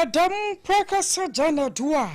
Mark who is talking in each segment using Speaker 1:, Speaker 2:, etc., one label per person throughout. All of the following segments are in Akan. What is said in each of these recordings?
Speaker 1: Yɛdam prɛkɛsɛ gya na adu a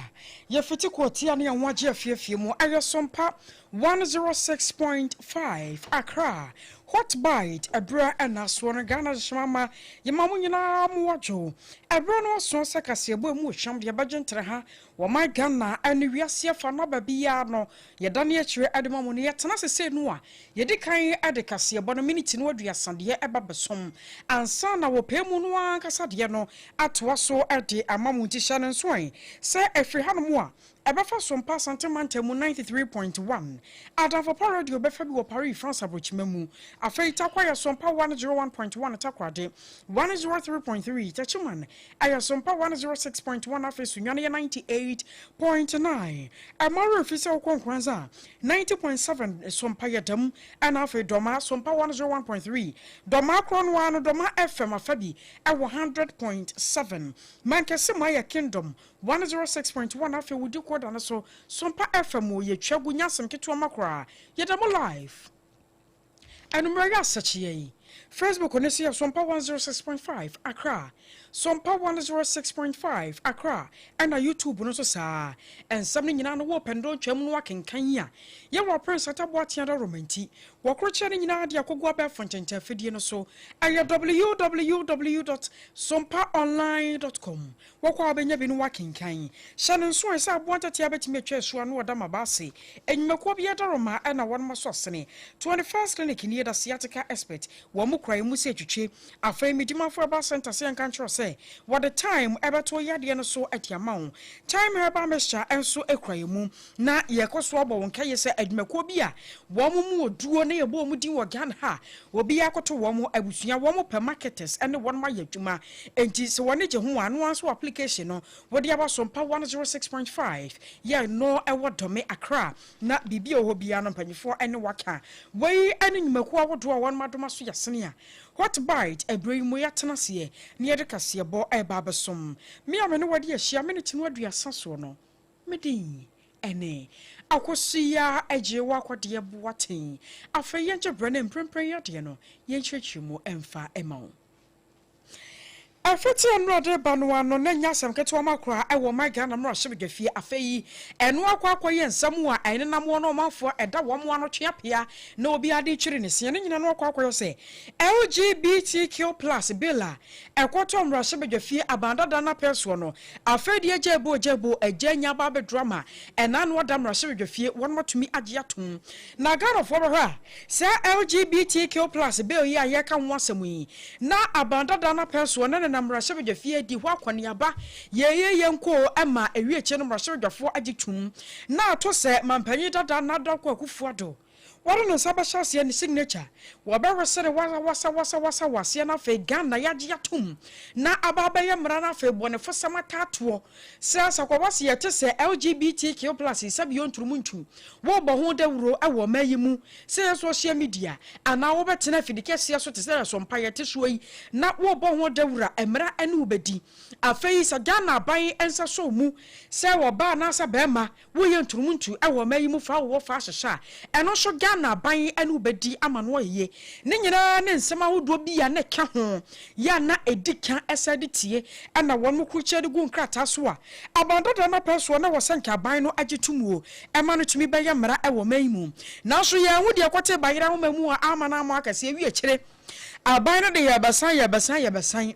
Speaker 1: yɛfiti kɔɔtia ne yɛn ho agye afiefie mu. Ɛyɛ Sompa 106.5 Accra. Hot Bite ɛberɛ ɛna soɔ no Ghana hyehyɛm ama yɛma mo nyinaa mo wadwo. Ɛberɛ no aso sɛ kaseɛbɔ emu hwam deɛ ɛbɛgye ntere ha wɔ man Ghana ɛne wiase afa no aba biara no yɛdane akyire ɛde ma mo no. Yɛtena sesei no a yɛdi kan de kaseɛbɔ no miniti no 30 deɛ ɛba bɛsom ansa na wɔpɛ mu no ankasa deɛ no atoa so de ama mo. Nti hyɛ no nso ɛ sɛ ɛfiri hanom a ɛbɛfa so mpa Asante mantam mu 93.1, Adamfo Pa Radio bɛfa bi wɔ Paris, France aburokyima mu. Afei Takwa yɛ Sompa 101.1, Takoradi 103.3, Techiman ɛyɛ Sompa 106.1, afei Sunyani yɛ 98.9. Ɛma werɛ fi sɛ wokɔ Nkoranza a, 90.7 Sompa yɛ dam, ɛna afei Dɔma Sompa 101.3, Dɔma korɔ no ara no Dɔma FM afa bi ɛwɔ 100.7, Mankɛse mu ayɛ Kingdom 106.1. Afei wodi kɔda no so Sompa FM wɔ yɛtwa gu nyasɛm ketewa ma koraa. Yɛda mo live ɛnummerɛ yɛ asɛkyeɛ yi. Facebook ne so yɛ Sompa 106.5 Accra, Sompa 106.5 Accra, ɛna YouTube no nso saa. Nsɛm no nyinaa no wɔ pɛndo ntwam no akenkan yi a yɛwɔ Prince Ataboa Tea da Romanti wɔkorokyerɛ no nyinaa de akɔgu abɛɛfo ntɛntɛn afidie no so. Ɛyɛ www.sompaonline.com. Wɔkɔ a wobɛnya bi no wakenkan. Hyɛ no nso sɛ aboa ntatea bɛtumi atwa asuo no ɔda ma baase enyumakuo bi ɛda Roma ɛna wɔn ma so asene 21st Clinic ni yɛda sciatica expert wɔn mu kura emu sɛ etwitwe. Afei Midimafo Herbal Center sɛ yɛnka nkyerɛ sɛ wɔde time ɛbɛto yadeɛ no so ɛde ama wo. Time Herbal Mixture nso ekura emu na yɛkɔ so abɔ wɔn kɛyɛ sɛ adwumakuo bi a wɔn mu oduo na yɛbɔ wɔn din wɔ Ghana ha. Obi akoto wɔn abusua, wɔn pɛ marketers ɛne wɔn ayɛ adwuma, nti sɛ wɔn gye ho a ano nso application no wɔde aba Sompa 106.5 yɛ no ɛwɔ Dɔme Accra na biribi a ɛwɔ hɔ biara no mpanyinfoɔ ɛne waka. Wei ɛne nnwumakuo ahodoɔ a wɔn adoma so yɛsene a Hot Bite ɛberɛ yi mu yɛatena aseɛ na yɛde kaseɛbɔ ɛreba abɛsom. Me a me ne wɔde ahyia minute no 30 soɔ no, me din ɛne Akosua Agye wɔ Akɔdeɛ Boaten. Afei yɛngye berɛ ne mprempren yadeɛ no yɛnkyerɛkyerɛ mu ɛmfa ɛma wo. Ɛfiti nnora ba no ano na nya asɛm ketewa ma koraa ɛwɔ ɔman Ghana mmarahyɛbadwafie. Afei ɛno akɔ akɔyɛ nsɛm a ɛnenam wɔn ɔmanfoɔ ɛda wɔn ano tweapea na obi ade twere ne seɛ ne nyina no akɔ akɔyɛ sɛ LGBTQ+ bill a ɛkɔtɔ mmarahyɛbadwafie abandada no apɛ soɔ no. Afei deɛ gyebo gyebo agya nya ba abɛduru ama ɛna no ɔda mmarahyɛbadwafie wɔn atumi agye atom na Ghanafoɔ bɛhwɛ a sɛ LGBTQ+ bill yi a yɛka ho asɛm yi na abandada no apɛ soɔ na nenam mmarahyɛbadwafie di hɔ akɔneaba yɛyɛ yɛn ko ɛma ewie kyɛ no mmarahyɛbadwafoɔ agye tum na ato sɛ mampanyin dada Nana Akufo Addo wɔde ne nsa bɛhyɛ aseɛ ne signature wɔbɛwesere wasawasawasa waseɛ no. Afei Ghana yɛagye atom na aba abɛyɛ mmara no. Afei bɔnefo sɛm ataatoɔ sɛ asakɔwa se yɛte sɛ LGBTQ+ sɛbi ɔnturum ntu wɔbɔ ho dawuro ɛwɔ ɔma yi mu sɛ yɛ social media anaa wobɛtena afidi kɛseɛ so te sɛ yɛsɔ mpa yɛte soɔ yi na wɔbɔ ho dawuro a mmara ne wobɛdi. Afei sɛ Ghana aban nsa so mu sɛ wɔbaa anaasɛ bɛrima woyɛ nturumu ntu ɛwɔ ɔma yi mu fa wowɔ fa ahyehyɛ a, ɛno nso Ghana aban ne wobɛdi ama no ɔyɛ ne nyinaa ne nsɛm ahodoɔ bi a ne ka ho yɛ a na ɛdi ka ɛsɛ de tie ɛna wɔn mo kurukyɛ de gu nkrataa so a aban dada no apɛ soɔ na wɔsɛ nka aban no agye tom o ɛma no tumi bɛyɛ mmara ɛwɔ ɔma yi mu. Nanso yɛn ho deɛ kɔte bayerɛ ahoma mu a ama no ama akɛseɛ wi akyire aban no de yɛbɛsan yɛbɛsan yɛbɛsan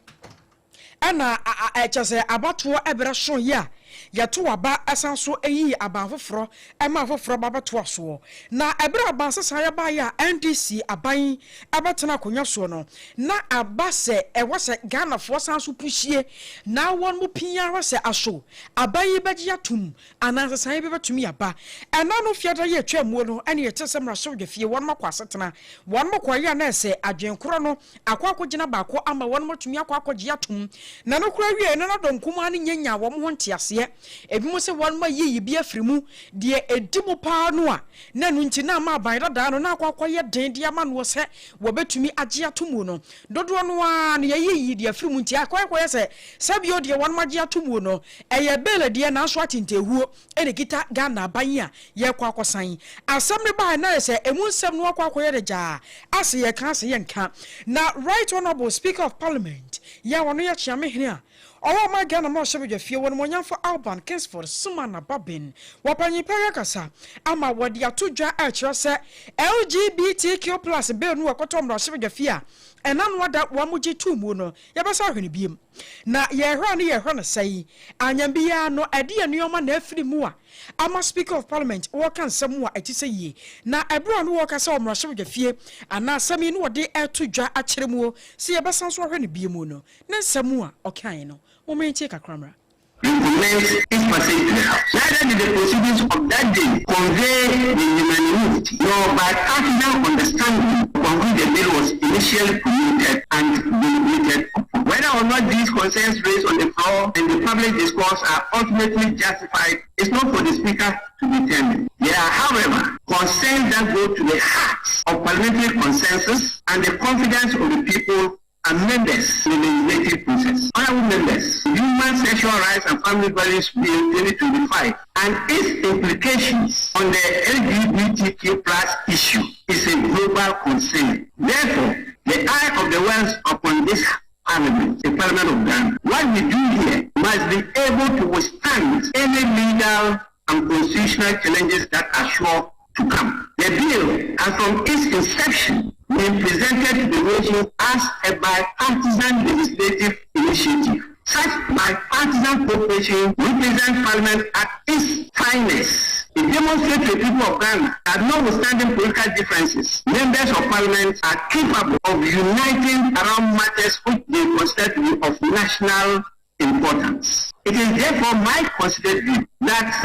Speaker 1: ɛna ɛkyɛ sɛ abatoɔ ɛbrɛ so yi a yɛto aba ɛsan so ɛyi aban foforɔ ɛma foforɔ ba bɛtoa soɔ. Na ɛberɛ aban sesa yɛbaeɛ a NDC aban ɛbɛtena akonnwa soɔ no na aba sɛ ɛwɔ sɛ Ghanafoɔ san so pusie na wɔn mo pia hɔ sɛ aso aban yi bɛgye atom anaa nsesan bi bɛtumi aba. Ɛna no fiada yɛ atwa muo no ɛne yɛte sɛ mmarahyɛbadwafie wɔn akɔ asetena wɔn mo kɔyɛ a na ɛsɛ adwenkorɔ no akɔ akɔgyina baako ama wɔn atumi akɔ akɔgye atom. Na no kora wie no na dɔm kumaa no nyanya wɔn ho nteaseɛ. Ebi mo sɛ wɔn ma yiyi bi afiri mu deɛ edi mu paa no a na no nti na ama aban dadaa no na akɔ akɔyɛ den de ama noɔ sɛ wɔbɛtumi agye ato mu no. Dodoɔ no ara no yɛyiyi deɛ afiri mu nti akɔyɛkɔyɛ sɛ sɛbio deɛ wɔn agye ato mu no ɛyɛ bill deɛ, nanso atentehuo ɛna kita Ghana aban a yɛkɔ akɔsan asɛm no baa na yɛ sɛ emu nsɛm no akɔ akɔyɛ de gyaa ase yɛka ase yɛnka. Na Right Honourable Speaker of Parliament yɛ ɔno yɛ Kyeame hene a Ɔwɔ ɔman Ghana mmarahyɛbadwafie wɔ Onimuonyamfo Alban Kingsford Sumana Bagbin wɔ panyin pa yi akasa ama wɔde ato dwa ɛrekyerɛ sɛ LGBTQ plus bill no ɛkɔtɔ mmarahyɛbadwafie a ɛna no ada wɔn gye too mu no yɛbɛsa ahwɛ no biem na yɛhwɛ a ne yɛhwɛ no sɛe anyam biara no ɛde nneɛma na afiri mu a ama Speaker of Parliament wɔka nsɛm a ɛte sɛ yie. Na ɛberɛ a no wɔka sɛ ɔmmarahyɛbadwafie anaa asɛm yi no wɔde ɛto dwa akyerɛ mu sɛ yɛbɛsan so ahwɛ no biem no, ne nsɛm a ɔkae no, momma yɛntie kakra mmra.
Speaker 2: Recommend its passage to the House. Neither did the proceedings of that day convey the unanimity nor bipartisan understanding upon which the bill was initially promoted and deliberated upon. Whether or not these concerns raised on the floor and the public discourse are ultimately justified is not for the Speaker to determine. There are, however, concerns that go to the heart of parliamentary consensus and the confidence of the people and members in the legislative process. Honorable members, Human Sexual Rights and Family Values Bill 2025 and its implications on the LGBTQ+ issue is a global concern. Therefore, the eye of the world upon this Parliament, the Parliament of Ghana. What we do here must be able to withstand any legal and constitutional challenges that are sure to come. The bill has from its inception been presented to the nation as a bipartisan legislative initiative. Such bipartisan cooperation represents Parliament at its finest. It demonstrates to the people of Ghana that, notwithstanding political differences, members of Parliament are capable of uniting around matters which they consider to be of national importance. It is therefore my considered view that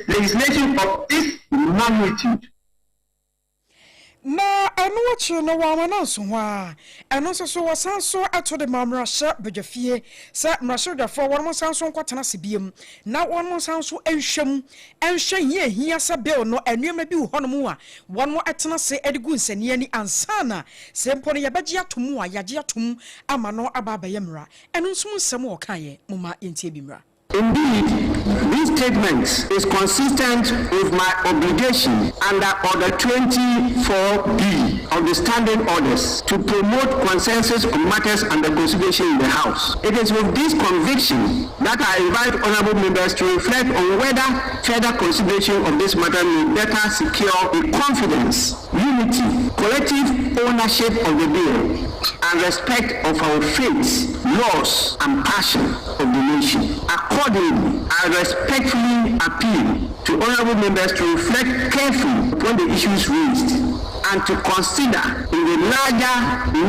Speaker 2: legislation of this magnitude
Speaker 1: Na ɛno akyi no, wɔama no nso ho a ɛno nso so wɔsan so ɛto de ma mmarahyɛ badwafie sɛ mmarahyɛ badwafoɔ wɔn nsan so nkɔtena ase biem na wɔn nsan so nhwɛm nhwɛ hia hia sɛ bill no nneɛma bi wɔ hɔnom a wɔn tena ase de gu nsania ani ansa na sɛ mpo no yɛbɛgye ato mu a yɛagye ato mu ama no aba abɛyɛ mmara. Ɛno nso mu nsɛm a ɔkaeɛ, mo ma yɛntie bi mmara.
Speaker 2: Indeed, this statement is consistent with my obligation under Order 24B of the Standing Orders to promote consensus on matters under consideration in the House. It is with this conviction that I invite honorable members to reflect on whether further consideration of this matter may better secure the confidence, unity, collective ownership of the bill, and respect of our faith, laws, and passion of the nation. Accordingly, I respectfully appeal to honorable members to reflect carefully upon the issues raised and to consider, in the larger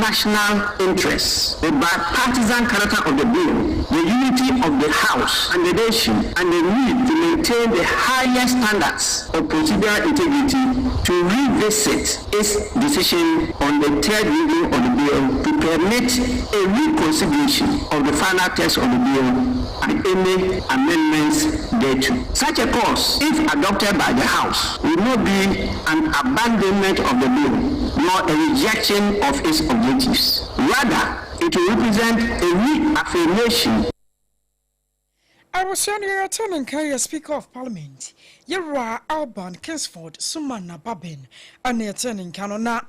Speaker 2: national interest, the bipartisan character of the bill, the unity of the House and the nation, and the need to maintain the highest standards of procedural integrity to revisit its decision on the third reading of the bill to permit a reconsideration of the final text of the bill and any amendments thereto. Such a course, if adopted by the House, will not be an abandonment of the bill nor a rejection of its objectives. Rather, it will represent a reaffirmation.
Speaker 1: Abusua no yɛyɛte ne nka yɛ Speaker of Parliament, yɛwura Alban Kingsford Sumana Bagbin, ɛne yɛte ne nka no. Na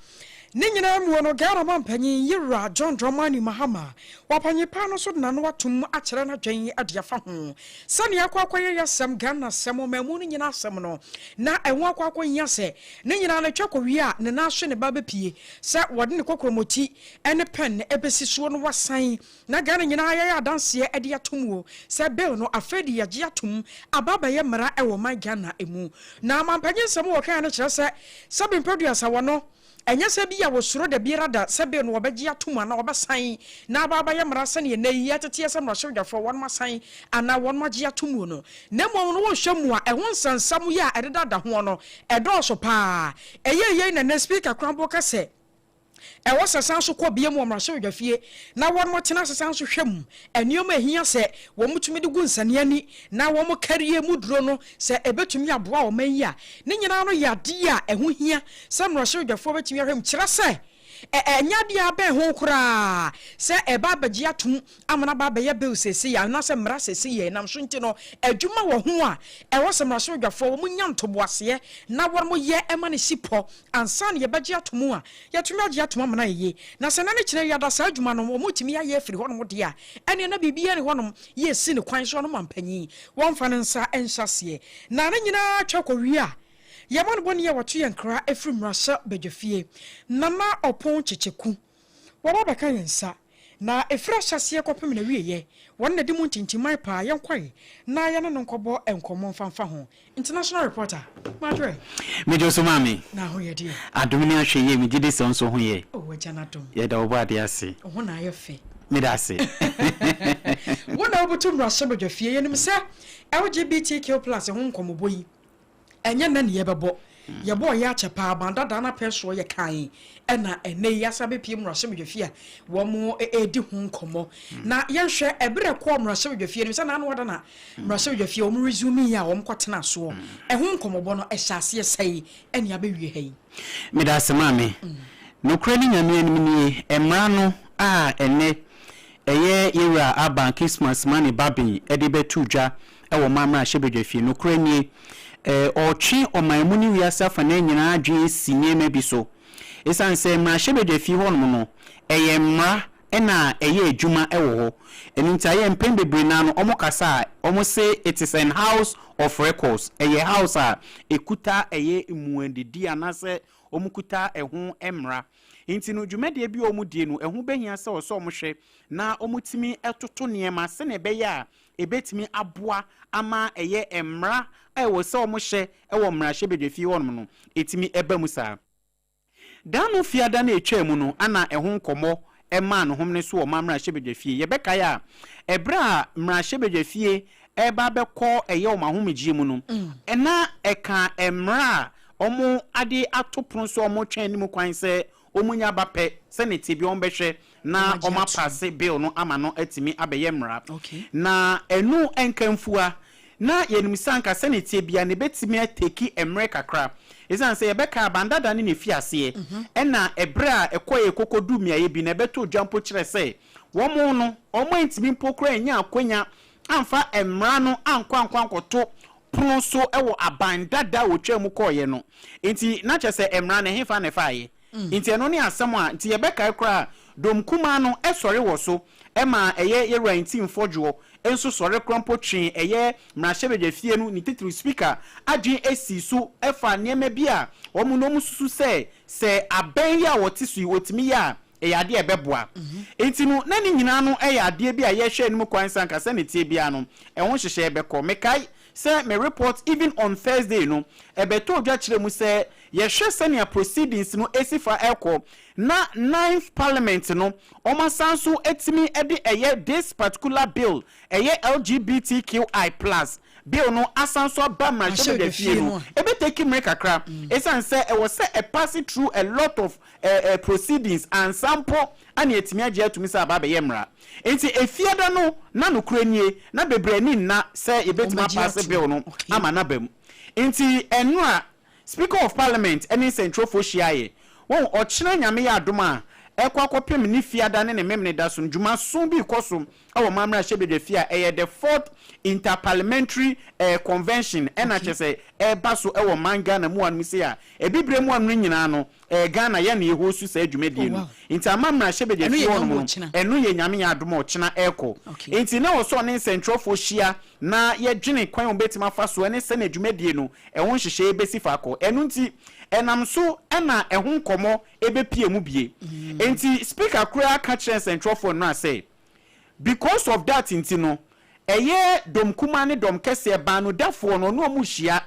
Speaker 1: ne nyinaa mu no, Ghana mampanyin, yɛwura John Dramani Mahama, wapanyin paa no so de n'ano atom akyerɛ n'adwen de afa ho sɛnea akɔ akɔyɛ yɛsɛm Ghana sɛm ɔmamu no nyinaa asɛm no na ɛho akɔ akɔhia sɛ ne nyinaa no twa kɔwie a ne nan so ne ba bɛpie sɛ wɔde ne kɔkrɔmɔti ne pɛn ɛbɛsi soɔ no wasan na Ghana nyinaa yɛyɛ adanseɛ de atom wo sɛ bill no afei de yɛgye atom aba bɛyɛ mmara ɛwɔ man Ghana mu. Na mampanyin nsɛm wɔ kan no kyerɛ sɛ sɛbi mpɛduasa wɔ no ɛnyɛ sɛ bi a wɔsuro da biara da sɛ bill no wɔbɛgye atom anaa wɔbɛsan na aba abɛyɛ mmara sɛneɛ nɛ yi yɛteteɛ sɛ mmarahyɛwadwafoɔ wɔnom asan anaa wɔnom agye atom mu no, na mmom no wɔhwɛ mu a ɛho nsɛnsɛm yi a ɛdedada ho no ɛdɔɔso paa. Ɛyɛ yei na nɛ Speaker korampo ka sɛ ɛwɔ sɛ san so kɔ bia mu wɔ mmarahyɛwadwafie na wɔn tena ase san so hwɛ mu nneɛma ehia sɛ wɔn tumi de gu nsania ni na wɔn karie mu duro no sɛ ɛbɛtumi aboa wɔn yi a ne nyinaa no yɛ adeɛ a ɛho hia sɛ mmarahyɛwadwafoɔ bɛtumi ahwɛ mu kyerɛ sɛ. Ɛnyɛ adeɛ a abɛn ho koraa sɛ ɛba abɛgye atom ama no aba abɛyɛ bill seesei anaasɛ mmara seesei. Ɛnam so nti no, adwuma wɔ ho a ɛwɔ sɛ mmarahyɛbadwafoɔ wɔn nya ntoboaseɛ na wɔn yɛ ma no si pɔ ansa na yɛbɛgye atom a yɛtumi agye atom ama no ayɛ. Na sɛ nane kyerɛ yɛada saa adwuma no wɔn tumi ayɛ afiri hɔnom deɛ a, ɛneɛ na biribiara ne hɔnom yɛsi ne kwan so. Ɔno mampanyin wɔmfa ne nsa nhyɛ aseɛ na ne nyinaa atwa kɔwie a yɛma no bɔne a wɔto yɛn kra ɛfiri mmarahyɛ badwafie. Nana Ɔpɔn Kyekyeku wɔba bɛka yɛn nsa na ɛfiri ahyɛseɛ kɔpem na wieɛ wɔn na di mu ntintiman paa. Yɛnkɔe na yɛne no nkɔbɔ nkɔmmɔ mfamfa ho. International reporter, madwerɛ.
Speaker 3: Megye so, maame.
Speaker 1: Na ho yɛ deɛ?
Speaker 3: Adom ne ahwɛ yie. Megye di sɛ nso ho yɛ.
Speaker 1: Oh, agya no adom.
Speaker 3: Yɛda wo bɔ ade ase.
Speaker 1: Ho na ayɛ fɛ.
Speaker 3: Meda ase.
Speaker 1: Wo na wobutu mmarahyɛ badwafie. Yɛnim sɛ LGBTQ+ ho nkɔmmɔbɔ yi, ɛnyɛ nnɛ ne yɛbɛbɔ. Yɛbɔɔ yɛ akyɛ paa. Bandadaa no apɛ soɔ yɛ kan ɛna ɛnɛ yi asa bɛpie mmarahyɛ badwafie a wɔn ɛredi ho nkɔmmɔ. Na yɛnhwɛ ɛberɛ kɔɔ mmarahyɛ badwafie no sɛ naano wada na mmarahyɛ badwafie wɔn resume yi a wɔn kɔtena soɔ, ɛho nkɔmmɔbɔ no ɛhyɛ aseɛ sɛe ɛne abɛwie ha yi?
Speaker 3: Meda ase, maame. Nokorɛ ne Nyame anim nie, mmara no a ɛnnɛ ɛyɛ yɛwura Alban Christmas Mane Bagbin de bɛto dwa wɔ ɔman mmarahyɛbadwafie. Nokorɛ nie, ɔretwe ɔman mu ne wiase afanaa nyinaa adwene asi nneɛma bi so. Ɛsiane sɛ mmarahyɛbadwafie hɔnom no, ɛyɛ mmara na ɛyɛ adwuma wɔ hɔ. Ɛno nti ayɛ mpɛn bebree no ara no wɔkasa a, wɔse it is an house of records. Ɛyɛ house a ɛkuta ɛyɛ mmuadidi anaasɛ wɔkuta ɛho mmara. Nti no dwumadie bi a wɔdie no, ɛho bɛhia sɛ ɔsɛ wɔhwɛ na wɔtumi toto nneɛma sɛdeɛ ɛbɛyɛ a ɛbɛtumi aboa ama ɛyɛ mmara a ɛwɔ sɛ wɔhyɛ wɔ mmarahyɛbadwafie hɔnom no, ɛtumi ba mu saa. Da no fiada no a ɛtwaa mu no ana ɛho nkɔmmɔ maa no homene so wɔ ɔman mmarahyɛbadwafie. Yɛbɛkae a, ɛberɛ a mmarahyɛbadwafie reba abɛkɔ ɛyɛ wɔn ahomegyeɛ mu no, na ɛka mmara a wɔde ato pono so a wɔretwɛn anim kwan sɛ wɔnya aba pɛ sɛ ne tebea wɔbɛhwɛ na wɔapaase bill no ama no atumi abɛyɛ mmara. Na ɛno nkamfua, na yɛnim sɛ anka sɛnea ɛteɛ biara no ɛbɛtumi ateki mmerɛ kakra. Ɛsiane sɛ yɛbɛka abandada ne n'afiaseɛ, ɛna ɛberɛ a ɛkɔeɛ kɔkɔduu mmeaeɛ bi no ɛbɛtoo dwa mpo kyerɛ sɛ wɔn no wɔantumi mpo koraa annya akwanya amfa mmara no ankɔ ankɔ ankɔto pono so wɔ aban dada a wɔtwaa mu kɔeɛ no. Enti na kyerɛ sɛ mmara no ɛhefa na ɛfaeɛ? Nti ɛno ne asɛm a nti yɛbɛkae koraa a dɔm kumaa no sɔre wɔ so ma ɛyɛ Yɛwura Ntim Fɔdwoɔ nso sɔre koraa mpo twee ɛyɛ mmarahyɛbadwafie no ne titiriw speaker adwene sii so fa nneɛma bi a wɔn no wɔn susu sɛ sɛ abɛn yi a wɔte so yi wɔtumi yɛ a ɛyɛ adeɛ a ɛbɛboa. Nti no na ne nyinaa no yɛ adeɛ bi a yɛhwɛ anim kwan sɛ anka sɛdeɛ ɛteɛ biara no ɛho nhyehyɛeɛ bɛkɔ. Mekae sɛ me report even on Thursday no ɛbɛtɔɔ dwa kyerɛ mu sɛ yɛhwɛ sɛnea proceedings no si fa ɛkɔ na ninth parliament no wɔn asan so atumi de ɛyɛ this particular bill, ɛyɛ LGBTQI+ bill no, asan so aba mmarahyɛbadwafie no, ɛbɛ take mmere kakra ɛsiane sɛ ɛwɔ sɛ ɛpass through a lot of proceedings ansa mpo ana yɛatumi agye atumi sɛ aba abɛyɛ mmara. Nti efiada no na nokorɛ nie na bebree ani nna sɛ yɛbɛtumi apaase bill no ama no aba mu. Nti ɛnora Speaker of Parliament ne nsɛntwerɛfoɔ hyiaeɛ. Wɔn ɔkyena Nyame yɛ adom a, ɛkɔ akɔpem ne fiada ne ne Memeneda so no, dwumaso bi rekɔ so wɔ ɔman mmarahyɛbadwafie a ɛyɛ the fourth inter-parliamentary convention ɛna kyerɛ sɛ ɛreba so wɔ ɔman Ghana mu hanom sei a, Abibire mu hanom no nyinaa no, Ghana yɛn na yɛhostu saa dwumadie no. Nti ama mmarahyɛbadwafie hɔnom no, ɛno yɛ Nyame yɛ adom a ɔkyena ɛrekɔ. Nti na ɛwɔ sɛ ɔne nsɛntwerɛfoɔ hyia na yɛdwene kwan a wɔbɛtumi afa so ne sɛnea dwumadie no ɛho nhyehyɛeɛ bɛsi fa akɔ. Ɛno nti, ɛnam so na ɛho nkɔmmɔ bɛpue mu bie. Nti Speaker koraa ka kyerɛɛ nsɛntwerɛfoɔ nnora sɛ, because of that nti no, ɛyɛ dɔm kumaa ne dɔm kɛseɛ baanodafoɔ no, ɔne wɔn rehyia.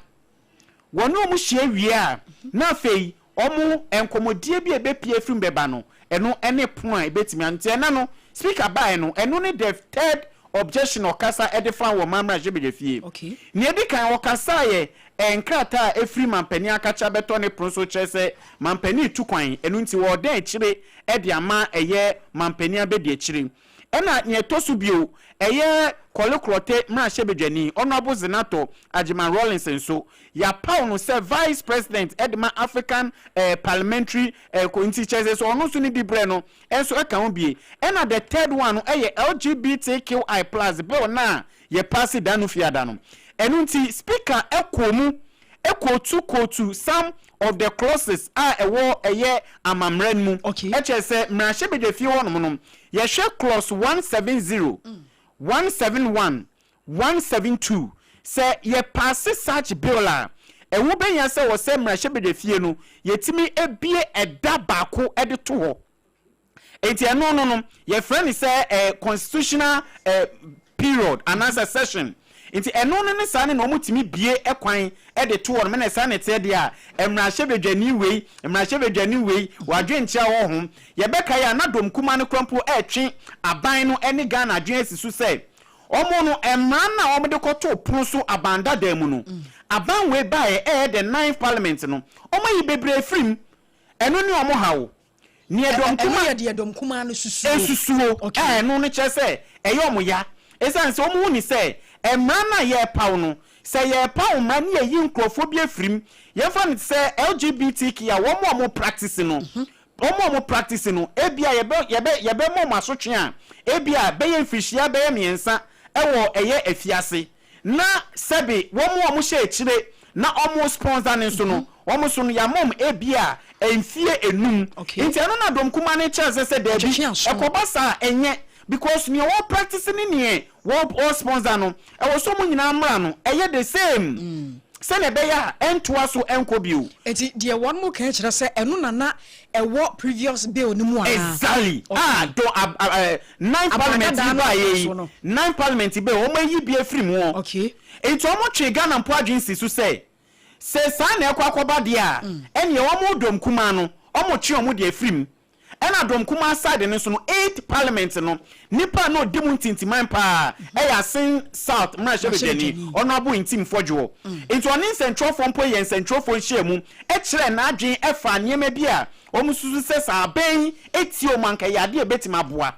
Speaker 3: Wɔne wɔn hyia wie a, na afei wɔn nkɔmmɔdie bi a ɛbɛpue afiri mu bɛba no, ɛno ne pono a ɛbɛtumi ano. Nti ɛna no, Speaker baeɛ no, ɛno ne the third objection a ɔkasa de faa wɔ ɔman mmarahyɛbadwafie. Nea ɛdi kan, ɔkasaeɛ nkrataa a ɛfiri mampanin akakye abɛtɔ ne pono so kyerɛ sɛ mampanin retu kwan, ɛno nti wɔredan akyire de ama ɛyɛ mampanin abɛdiakyire. Ɛna nea ɛtɔ so bio, ɛyɛ Korle Klottey mmarahyɛbadwani, Honourable Zanetor Agyeman Rawlings nso, yɛapaw no sɛ Vice President de ma African eh, Parliamentary eh, nti kyerɛ sɛ sɛ ɔno nso ne dibrɛ no nso ɛka ho bie. Ɛna the third one no ɛyɛ LGBTQI plus bill no a yɛpaase da no fiada no. Ɛno nti Speaker ɛkɔɔ mu ɛkootu kootu some of the clauses a ɛwɔ ɛyɛ amammerɛ no mu. Ɛkyerɛ sɛ mmarahyɛbadwafie hɔnom no, yɛhwɛ clause 170, 171, 172, sɛ yɛpaase such bill a, ɛho bɛhia sɛ wɔ sɛ mmarahyɛbadwafie no yɛtumi ebie ɛda baako de to hɔ. Enti ɛno no, yɛfrɛ no sɛ constitutional period anaasɛ session. Nti ɛno no ne saa ne na wɔtumi bie kwan de to hɔ no. Mena saa na ɛteɛ deɛ a, mmarahyɛbadwani wei, mmarahyɛbadwani wei, wadwenkyerɛ wɔ ho. Yɛbɛka yi a, na dɔm kuma no kora mpo ɛretwe aban no ne Ghana adwene asi so sɛ wɔn no, mmara no a wɔde kɔtoo pono so aban dadaa mu no, aban wei baeɛ ɛyɛ the ninth parliament no, wɔayi bebree firi mu. Ɛno ne wɔn haw. Neɛ dɔm
Speaker 1: Ɛno
Speaker 3: kuma
Speaker 1: yɛ deɛ dɔm kumaa no susuo.
Speaker 3: Esusuo a ɛno no kyerɛ sɛ ɛyɛ wɔn ya. Esiane sɛ wɔhu no sɛ mmara no a yɛrepaw no, sɛ yɛrepaw mmara na yɛyi nkurɔfoɔ bi afiri mu, yɛmfa no te sɛ LGBTQ a wɔn a wɔpractice no, wɔn a wɔpractice no, ebia yɛbɛ, yɛbɛ, yɛbɛma wɔn asotwe a ebia bɛyɛ mfirihyia bɛyɛ 3 wɔ ɛyɛ afiase. Na sɛbe wɔn a wɔhyɛ akyire na wɔn sponsor no nso no, wɔn nso no, yɛama wɔn ebia mfie 5. Nti ɛno na dɔm kumaa no kyerɛ sɛ daabi, ɛkɔba saa a, ɛnyɛ. Because nea wɔ practice ne nea wɔ sponsor no, ɛwɔ sɛ wɔn nyinaa mmra no, ɛyɛ the same. Sɛnea ɛbɛyɛ a ɛntoa so ɛnkɔ bio.
Speaker 1: Nti deɛ wɔn mo kan kyerɛ sɛ ɛno na na ɛwɔ previous bill no mu anaa?
Speaker 3: Exactly. Ah, do ab, ab, eh, ninth parliament yi baayɛ yi, ninth parliament yi bɛyɛ, wɔn ayi bi afiri mu hɔ. Nti wɔn twe Ghana mpo adwene si so sɛ, sɛ saa na ɛkɔ akɔba deɛ a, ɛnneɛ wɔn dɔm kumaa no, wɔn twe wɔn deɛ afiri mu. Ɛna dɔm kumaa side no nso no, eighth parliament no, nipa a na ɔdi mu ntintiman paa ɛyɛ Asin South mmarahyɛbadwani, Honourable Ntim Fordjour. Nti ɔne nsɛntwerɛfoɔ mpo yɛ nsɛntwerɛfoɔ nhyiamu kyerɛɛ n'adwene ɛfaa nneɛma bi a wɔn susu sɛ saa abɛn yi tie wɔn anka ɛyɛ adeɛ a ɛbɛtumi aboa.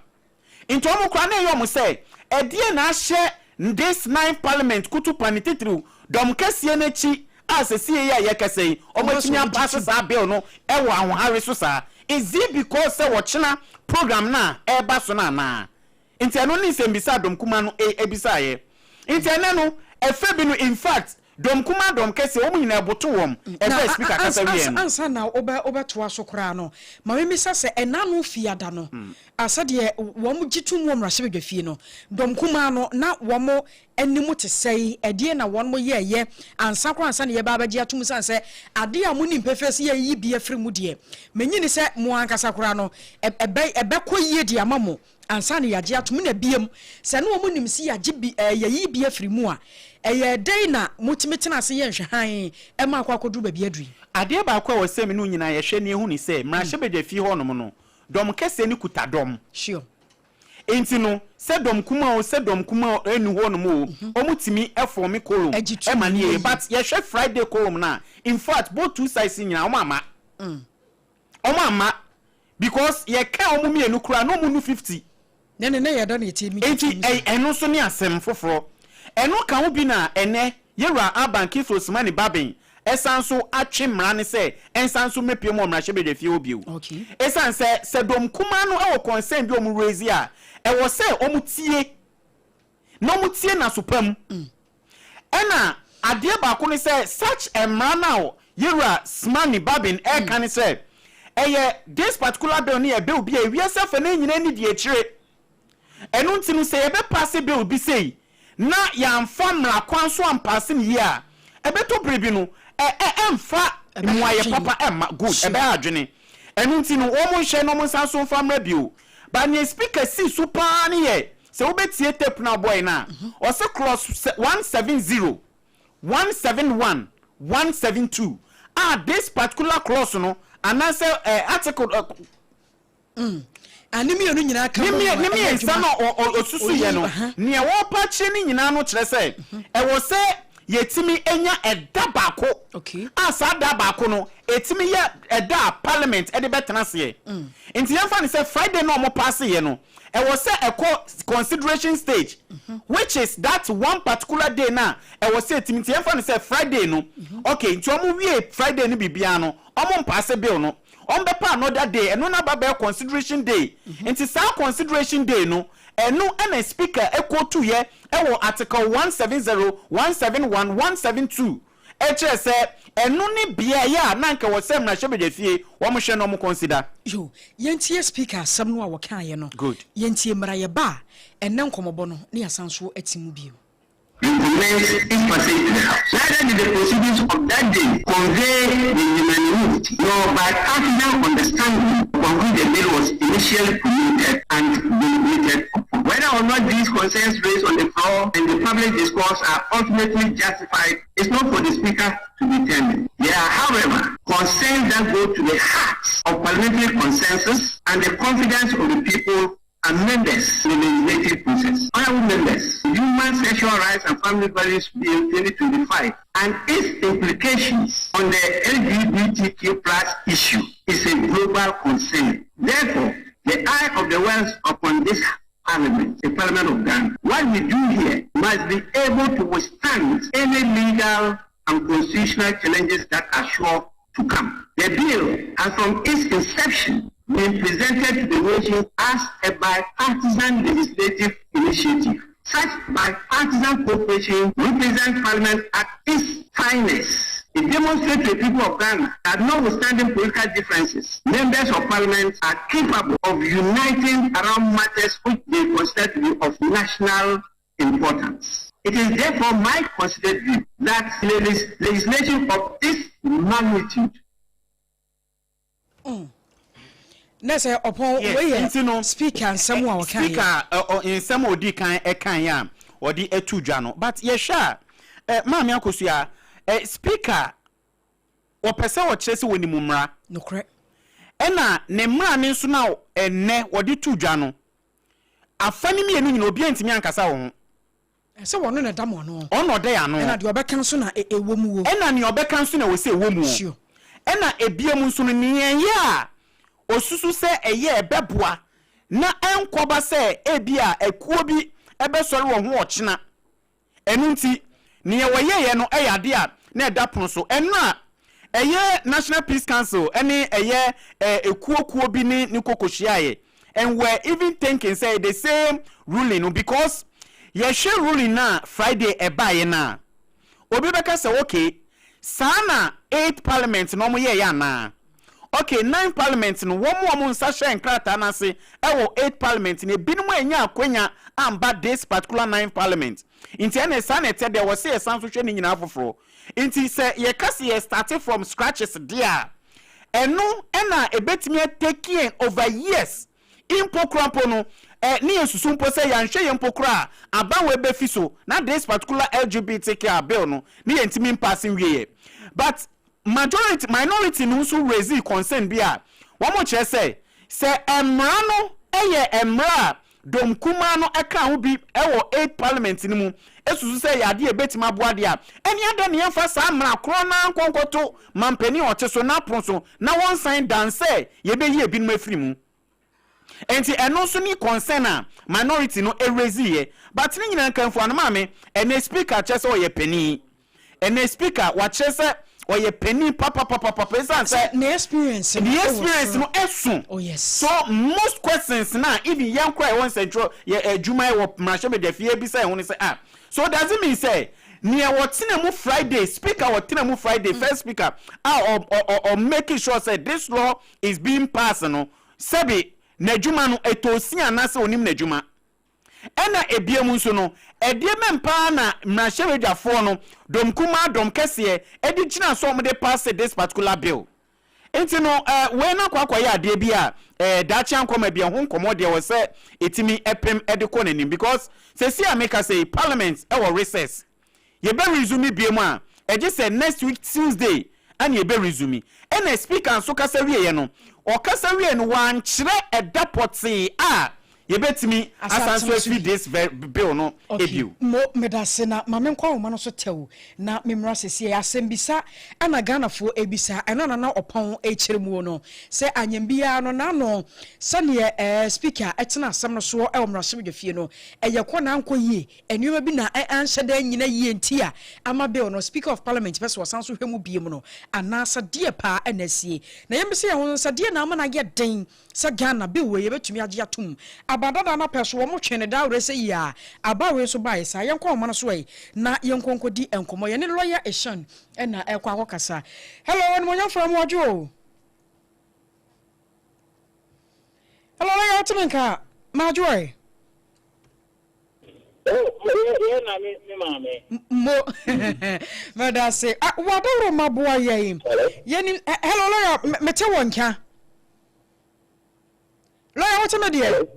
Speaker 3: Nti wɔn koraa na ɛyɛ wɔn sɛ ɛdeɛn na ahyɛ this ninth parliament kutupa ne titiriw dɔm kɛseɛ no akyi a sesie yi a yɛkasa yi wɔn atumi apaase saa bill no wɔ ahohare so saa. Is it because sɛ wɔkyena program no a ɛreba so no anaa? Nti ɛno ne nsɛmbisa a dɔm kuma no bisaeɛ. Nti ɛnɛ no ɛfɛ bi no, in fact dɔm kumaa dɔm kɛseɛ wɔn nyinaa ɛboto wɔn ɛberɛ a speaker kasa wieɛ no.
Speaker 1: Ansa na wobɛtoa so koraa no, ma memmisa sɛ ɛna no fiada no, sɛdeɛ wɔn gye tom wɔ mmarahyɛbadwafie no, dɔm kumaa no na wɔn anim te sɛn? Ɛdeɛn na wɔn yɛɛyɛ ansa koraa ansa na yɛba abɛgye atom? Sane sɛ adeɛ a monim pefee sɛ yɛyi bi afiri mu deɛ, mennye nni sɛ mo ankasa koraa no ɛbɛkɔ yie de ama mo ansa na yɛagye atom. Na biom, sɛ na wɔn nim sɛ yɛagye bi, ɛɛ, yɛayi bi afiri mu a, ɛyɛɛ dɛn na motumi tena ase yɛ nhwɛhan ma akɔ akɔduru baabi aduru yi?
Speaker 3: Adeɛ baako a ɛwɔ sɛ me ne wo nyinaa yɛhwɛ na yɛhu ne sɛ, mmarahyɛbadwafie hɔnom no, dɔm kɛseɛ no kuta dɔm.
Speaker 1: Sure.
Speaker 3: Enti no, sɛ dɔm kumaa o, sɛ dɔm kumaa nni hɔnom o, wɔtumi fɔɔme quorum
Speaker 1: Gye tom
Speaker 3: ma no yɛ yie.
Speaker 1: yie.
Speaker 3: But yɛhwɛ Friday quorum no a, in fact, both two sides nyinaa, wɔn amma. Wɔn amma because yɛka wɔn mmienu koraa na wɔn nnu 50.
Speaker 1: Ne ne ne yɛ dɛ na yɛtie mi
Speaker 3: Enti ɛno nso ne asɛm foforɔ. Ɛno ka ho bi na ɛnnɛ Yɛwura Alban Kifle Osimani Babin san nso atwe mmara no sɛ ɛnsan nso mmɛpue mu wɔ mmarahyɛbadwafie hɔ bio. Ɛsiane sɛ sɛ dɔm kumaa no wɔ concern bi a wɔn raise a, ɛwɔ sɛ wɔn tie na wɔn tie no aso pa mu. Ɛna adeɛ baako ne sɛ such mmara no a Yɛwura Smani Babin ɛreka ne sɛ ɛyɛ this particular bill no yɛ bill bi a ewiase afa no nyinaa ni di akyire. Ɛno nti no sɛ yɛbɛpaase bill bi sei na yɛamfa mmara kwan so ampaase no yie a, ɛbɛtɔ bere bi no ɛ ɛ ɛmfa mmuaeɛ papa ɛmma. Good, ɛbɛha adwene. Ɛno nti no wɔn nhwɛ na wɔn nsan so mfa mmra bio. But nea speaker sii so paa ne yɛ, sɛ wobɛtie tape no a ɔbɔeɛ no a, ɔse clause 170, 171, 172 a this particular clause no anaasɛ ɛ article ɛ,
Speaker 1: Ah, ne mmienu nyinaa ka
Speaker 3: Ne
Speaker 1: bom
Speaker 3: mmie
Speaker 1: ma
Speaker 3: ne
Speaker 1: ɛyɛ
Speaker 3: mmiɛnsa
Speaker 1: adwuma.
Speaker 3: no a ɔ- ɔ- ɔsusuiɛ
Speaker 1: Oyi,
Speaker 3: no,
Speaker 1: aha.
Speaker 3: nea wɔrepa akyerɛ no nyinaa no kyerɛ sɛ ɛwɔ sɛ. Yɛtumi nya ɛda baako a saa da baako no ɛtumi yɛ ɛda a Parliament ɛde bɛtena aseɛ. Nti yɛmfa no sɛ Friday na ɔmo pass yɛ no, ɛwɔ sɛ ɛkɔ consideration stage, which is that one particular day na ɛwɔ sɛ ɛtumi. Nti yɛmfa no sɛ Friday no, okay, nti ɔmo wie Friday no biribiara no, ɔmo mpass bill no, ɔmo bɛpa another day, ɛno naba bɛyɛ consideration day. Nti saa consideration day no, ɛno ɛna Speaker ɛkɔtu yɛ ɛwɔ Article 170, 171, 172, ɛkyerɛ sɛ ɛno ne beaeɛ a na nka wɔ sɛ mmarahyɛbadwafie wɔn hwɛ no, wɔn consider.
Speaker 1: Yo, yɛntie Speaker asɛm no a wɔkaeɛ no.
Speaker 3: Good.
Speaker 1: Yɛntie mmara yɛba a, ɛnɛ nkɔmmɔbɔ no ne yɛasan so ati mu bio.
Speaker 2: Recommends its passage to the House. Neither did the proceedings of that day convey the unanimity nor bipartisan understanding upon which the bill was initially promoted and deliberated upon. Whether or not these concerns raised on the floor and the public discourse are ultimately justified is not for the Speaker to determine. There are, however, concerns that go to the heart of parliamentary consensus and the confidence of the people and members in the legislative process. Honorable members, Human Sexual Rights and Family Values Bill 2025 and its implications on the LGBTQ+ issue is a global concern. Therefore, the eye of the world upon this Parliament, the Parliament of Ghana. What we do here must be able to withstand any legal and constitutional challenges that are sure to come. The bill has from its inception been presented to the nation as a bipartisan legislative initiative. Such bipartisan cooperation represents Parliament at its finest. It demonstrates to the people of Ghana that, notwithstanding political differences, members of Parliament are capable of uniting around matters which they consider to be of national importance. It is therefore my considered view that legislation of this magnitude
Speaker 1: Na sɛ ɔpɔn wei yɛ Speaker nsɛm a wɔka.
Speaker 3: Speaker nsɛm a ɔdi kan ɛkan a ɔde ɛtu dwa no, but yɛhwɛ a, Maame Akosua, Speaker wɔpɛ sɛ ɔkyerɛ sɛ wɔnim mmara.
Speaker 1: Nokorɛ.
Speaker 3: Ɛna ne mmara ne nso na ɛnɛ wɔde tu dwa no, afa ne mmienu nyina obiara ntumi ankasa wɔ ho.
Speaker 1: Sɛ wɔno na ɛda mo ano.
Speaker 3: Ɔno ɔda yɛ ano.
Speaker 1: Ɛna deɛ ɔbɛka nso na ɛwɔ mu wo.
Speaker 3: Ɛna nea ɔbɛka nso na ɛwɔ sɛ ɛwɔ mu. Ɛna ebiem nso no, nea ɛyɛ a osusu sɛ ɛyɛ ɛbɛboa na ɛnkɔba sɛ ebi a ɛkuo bi ɛbɛsɔre wɔ ho ɔkyena. Ɛno nti nea wɔyɛyɛ no ɛyɛ adeɛ a na ɛda pono so. Ɛno a ɛyɛ National Peace Council ɛne ɛyɛ ekuokuo bi ne koko hyiaeɛ and we're even thinking sɛ the same ruling no, because yɛhwɛ ruling na Friday ɛbaeɛ na obi bɛka sɛ, okay, saa na eight Parliament na wɔn yɛɛyɛ anaa? Okay, nine Parliament no, wɔn a wɔn nsa hyɛ nkrataa n'ase ɛwɔ eight Parliament no, ebinom anya akonya amba this particular nine Parliament. Nti ɛna saa na ɛtɛ deɛ wɔsi yɛsan so hwɛ ne nyinaa foforɔ. Nti sɛ yɛka sɛ yɛ start from scratches deɛ a, ɛno ɛna ebetumi atake over years mpo kora mpo no. Ne yɛn susu mpo sɛ yɛnhwɛ yɛn mpo kora a, aban wɔ ebefi so na this particular LGBTQ bill no ne yɛn ntumi mpass nwie yɛ. But majority minority no nso raise concern bi a wɔn kyerɛ sɛ mmara no yɛ mmara a dɔm kumaa no ka ho bi wɔ eight Parliament no mu esusu sɛ yɛ adeɛ ebetumi aboa deɛ a, ɛne ada ne yɛmfa saa mmara korɔ naa nkɔnkɔto mampanin a ɔte so n'apono so na wɔnsan dan sɛ yɛbɛyi ebinom afiri mu. Nti ɛno nso ne concern a minority no eraise yɛ. But ne nyinaa nkanfo ano, maame, ɛnɛ Speaker kyerɛ sɛ ɔyɛ panin. Ɛnɛ Speaker wakyerɛ sɛ ɔyɛ panin papapapapa, esan sɛ
Speaker 1: ne experience no
Speaker 3: the experience no ɛso. So most questions na even yɛn kora ɛwɔ nsɛntwerɛ yɛ adwuma yɛ wɔ mmarahyɛbadwa fie bisa ɛho no sɛ, ah, so does it mean sɛ nea wɔtena mu Friday, Speaker wɔtena mu Friday, first Speaker a ɔ ɔ ɔ making sure sɛ this law is being passed no, sɛbi n'adwuma no ɛtɔ si anaasɛ onim n'adwuma? Ɛna ebiem nso no, ɛdeɛ mɛn paa na mmarahyɛbadwafoɔ no, dɔm kumaa, dɔm kɛseɛ, ɛde gyina so a wɔde pass this particular bill? Nti no wei no akɔ akɔyɛ adeɛ bi a daakye ankɔma bi ɛho nkɔmmɔ deɛ wɔ sɛ ɛtumi ɛpem ɛde kɔ n'anim, because sɛsi a meka sɛ Parliament ɛwɔ recess, yɛbɛ resume bie mu a, ɛgye sɛ next week Tuesday ɛna yɛbɛ resume. Ɛna Speaker nso kasa wieɛ no, ɔkasa wie no, wankyerɛ ɛda pɔtee a Yɛbɛtumi asan so afiri this bill no bio.
Speaker 1: Mo, medase na ma menkɔ ahoma no so tɛw na memmra sesiei. Asɛmbisa na Ghanafoɔ ɛbisa, ɛno na na Ɔpɔn ɛrekyerɛ muo no, sɛ anyɛm biara no n'ano sɛdeɛ ɛɛ Speaker ɛtena asɛm no soɔ ɛwɔ mmarahyɛbadwafie no, ɛyɛ kɔ na ankɔ yie, nneɛma bi na anhyɛ da annyina yie nti a ama bill no Speaker of Parliament pɛ sɛ ɔsan so hwɛ mu biom no, anaasɛ deɛ paa na asie. Na yɛmmisa yɛn ho nso sɛ deɛ na ama no ayɛ den Sɛ Ghana bill wei yɛbɛtumi agye atom. Aba dada no apɛ so wɔn twee no daa werɛ sɛ yie a aba wei nso baeɛ saa. Yɛnkɔ ahoma no so ɛ na yɛnkɔ nkɔdi nkɔmmɔ. Yɛne lawyer Eshan na ɛrekɔ akɔkasa. Hello animuonyamfoɔ Amoadwo o. Hello lawyer wote me nka? Madwo ɛ.
Speaker 4: Yɛ na me me maame.
Speaker 1: Mo mɛda ase. Ah, wadaworo ma boa yɛn. Yɛnim hello lawyer mete wɔ nka. Lawyer wote me deɛ?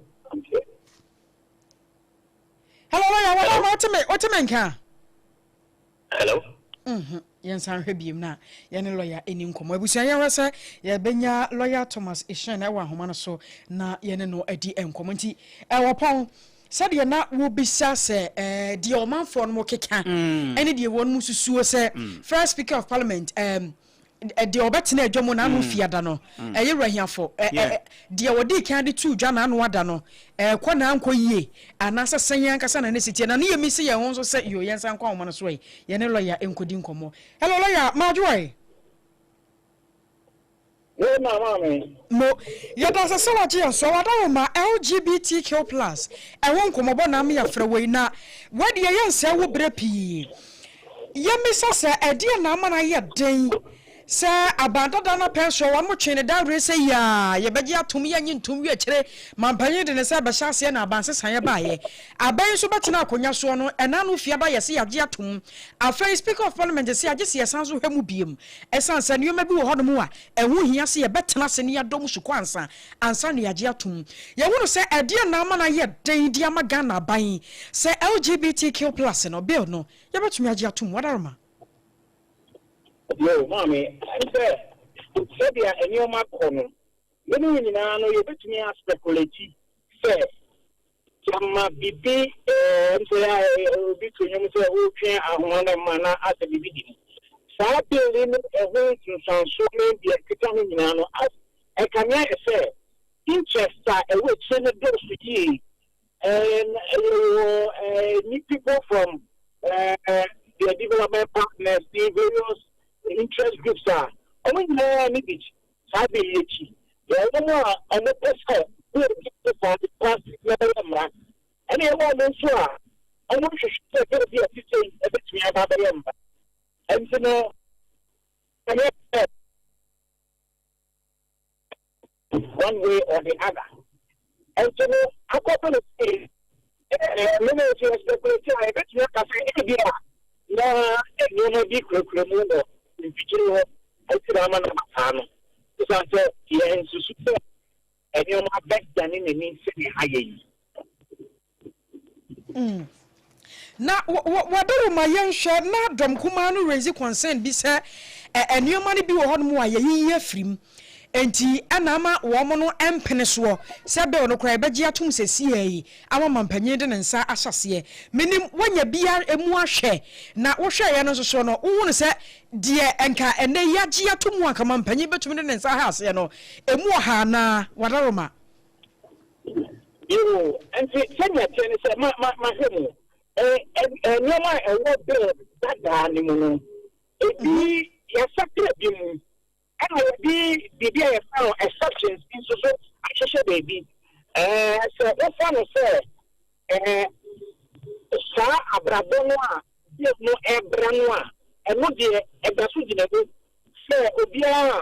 Speaker 1: Hello lawyer wadaworo ma wote me wote me nka?
Speaker 4: Hello.
Speaker 1: Mhm. Yɛnsan hwɛ biem na yɛne lɔya ɛni nkɔmmɔ. Abusua yɛnhwɛ sɛ yɛbɛnya lɔya Thomas Eshen ɛwɔ ahoma no so na yɛne no adi nkɔmmɔ. Nti ɛwɔ pɔn sɛdeɛ na wobisa sɛ ɛɛ deɛ ɔmanfoɔ no keka ɛne deɛ wɔn mu susuo sɛ first speaker of parliament ɛɛm deɛ ɔbɛtena adwa mu n'ano fiada no ɛyɛ wura hiafo deɛ wɔde kan de tu dwa n'ano ada no ɛkɔ na ankɔ yie anaasɛ sɛn yɛn ankasa na ne si teɛ na ne yɛ mi si yɛn ho nso sɛ yo yɛn nsa nkɔ ahoma no so ɛ yɛne lɔya nkɔdi nkɔmmɔ. Hello lɔya maadwoa ɛ. Mo, yɛda ase sɛ wagye yɛn so. Ɔwɔ LGBTQ+ ɛho nkɔmmɔbɔ na ama yɛafrɛ wei na wadeɛ yɛnsɛe wo berɛ pii. Yɛmmisa sɛ ɛdeɛn na ama no ayɛ den sɛ aban dada no apɛn soɔ wɔn twee no dawere sɛ yaa yɛbɛgye atom yɛnnye ntom wie akyire mampanyin de ne nsa rebɛhyɛ aseɛ na aban sesaeɛ baeɛ. Aban yi nso bɛtena akonnwa soɔ no ɛna no fiada yɛse yɛagye atom. Afei Speaker of Parliament se agye sɛ yɛsan nso hwɛ mu biom ɛsiane sɛ nneɛma bi wɔ hɔnom a ɛho hia sɛ yɛbɛtena ase na yɛadɔ mu sukɔ ansa ansa na yɛagye atom. Yɛhunu sɛ ɛdeɛn na ama no ayɛ den de ama Ghana aban sɛ LGBTQ plus no bill no yɛbɛtumi agye atom. Wadaroma.
Speaker 4: Yo, maame, ɛne sɛ sɛdeɛ nneɛma kɔ no, me ne wo nyinaa no yɛbɛtumi aspeculate sɛ Gyama biribi ɛɛm sɛ obi to nnwom sɛ wotwe ahoma no ma na asɛ biribi di mu. Saa bill yi ne ɛho nsunsuansoɔ ne deɛ ɛkeka ho nyinaa no, as ɛkame ayɛ sɛ interest a ɛwɔ akyire no dɔɔso yie. And yɛwɔ ɛɛ people from ɛɛ their development partners ne various interest groups a wɔn nyinaa ne bi Saa bere yi akyi, yɛwɔ wɔn a wɔpɛ sɛ bere bi a ɛte saa de paase na ɛbɛyɛ mmara, ɛnna yɛwɔ wɔn nso a wɔhwehwɛ sɛ bere bi a ɛte sei betumi aba abɛyɛ mmara. Enti no, ɛnyɛ sɛ one way or the other. Enti no, akɔba no sei, Me ne nso yɛ speculate a, yɛbɛtumi aka sɛ ebia na nneɛma bi kurakura mu wɔ mfikyiri hɔ nti na ama no aba saa no. Esiane sɛ yɛnsusu sɛ nneɛma bɛdane n'ani sɛnea ayɛ yi.
Speaker 1: Na wɔde wo ma yɛnhwɛ na dɔm kumaa no raise concern bi sɛ nneɛma no bi wɔ hɔnom a yɛyiyi afiri mu nti ɛna ama wɔn no mpene soɔ sɛ bill no koraa yɛbɛgye atom sɛsiaa yi ama mampanyin de ne nsa ahyɛ aseɛ. Menim woanya biara emu ahwɛ na wohwɛeɛ no nso soɔ no wohunu sɛ deɛ nka ɛnɛ yi agye ato mu anka mampanyin bɛtumi de ne nsa ahyɛ aseɛ no emu ɔha anaa? Wadaroma.
Speaker 4: Yoo, nti sɛnea ɛteɛ ne sɛ, ma, ma, mahwɛ mu. Ɛ, ɛ, nneɛma a ɛwɔ bill dadaa no mu no, ebi yɛasakra bi mu, ɛna yɛde biribi a yɛfrɛ no exceptions bi nso so ahyehyɛ baabi. Ɛɛ, sɛ wofa no sɛ, ɛɛ, saa abrabɔ no a bill no ɛrebra no a, ɛno deɛ ɛda so gyina mu sɛ obiara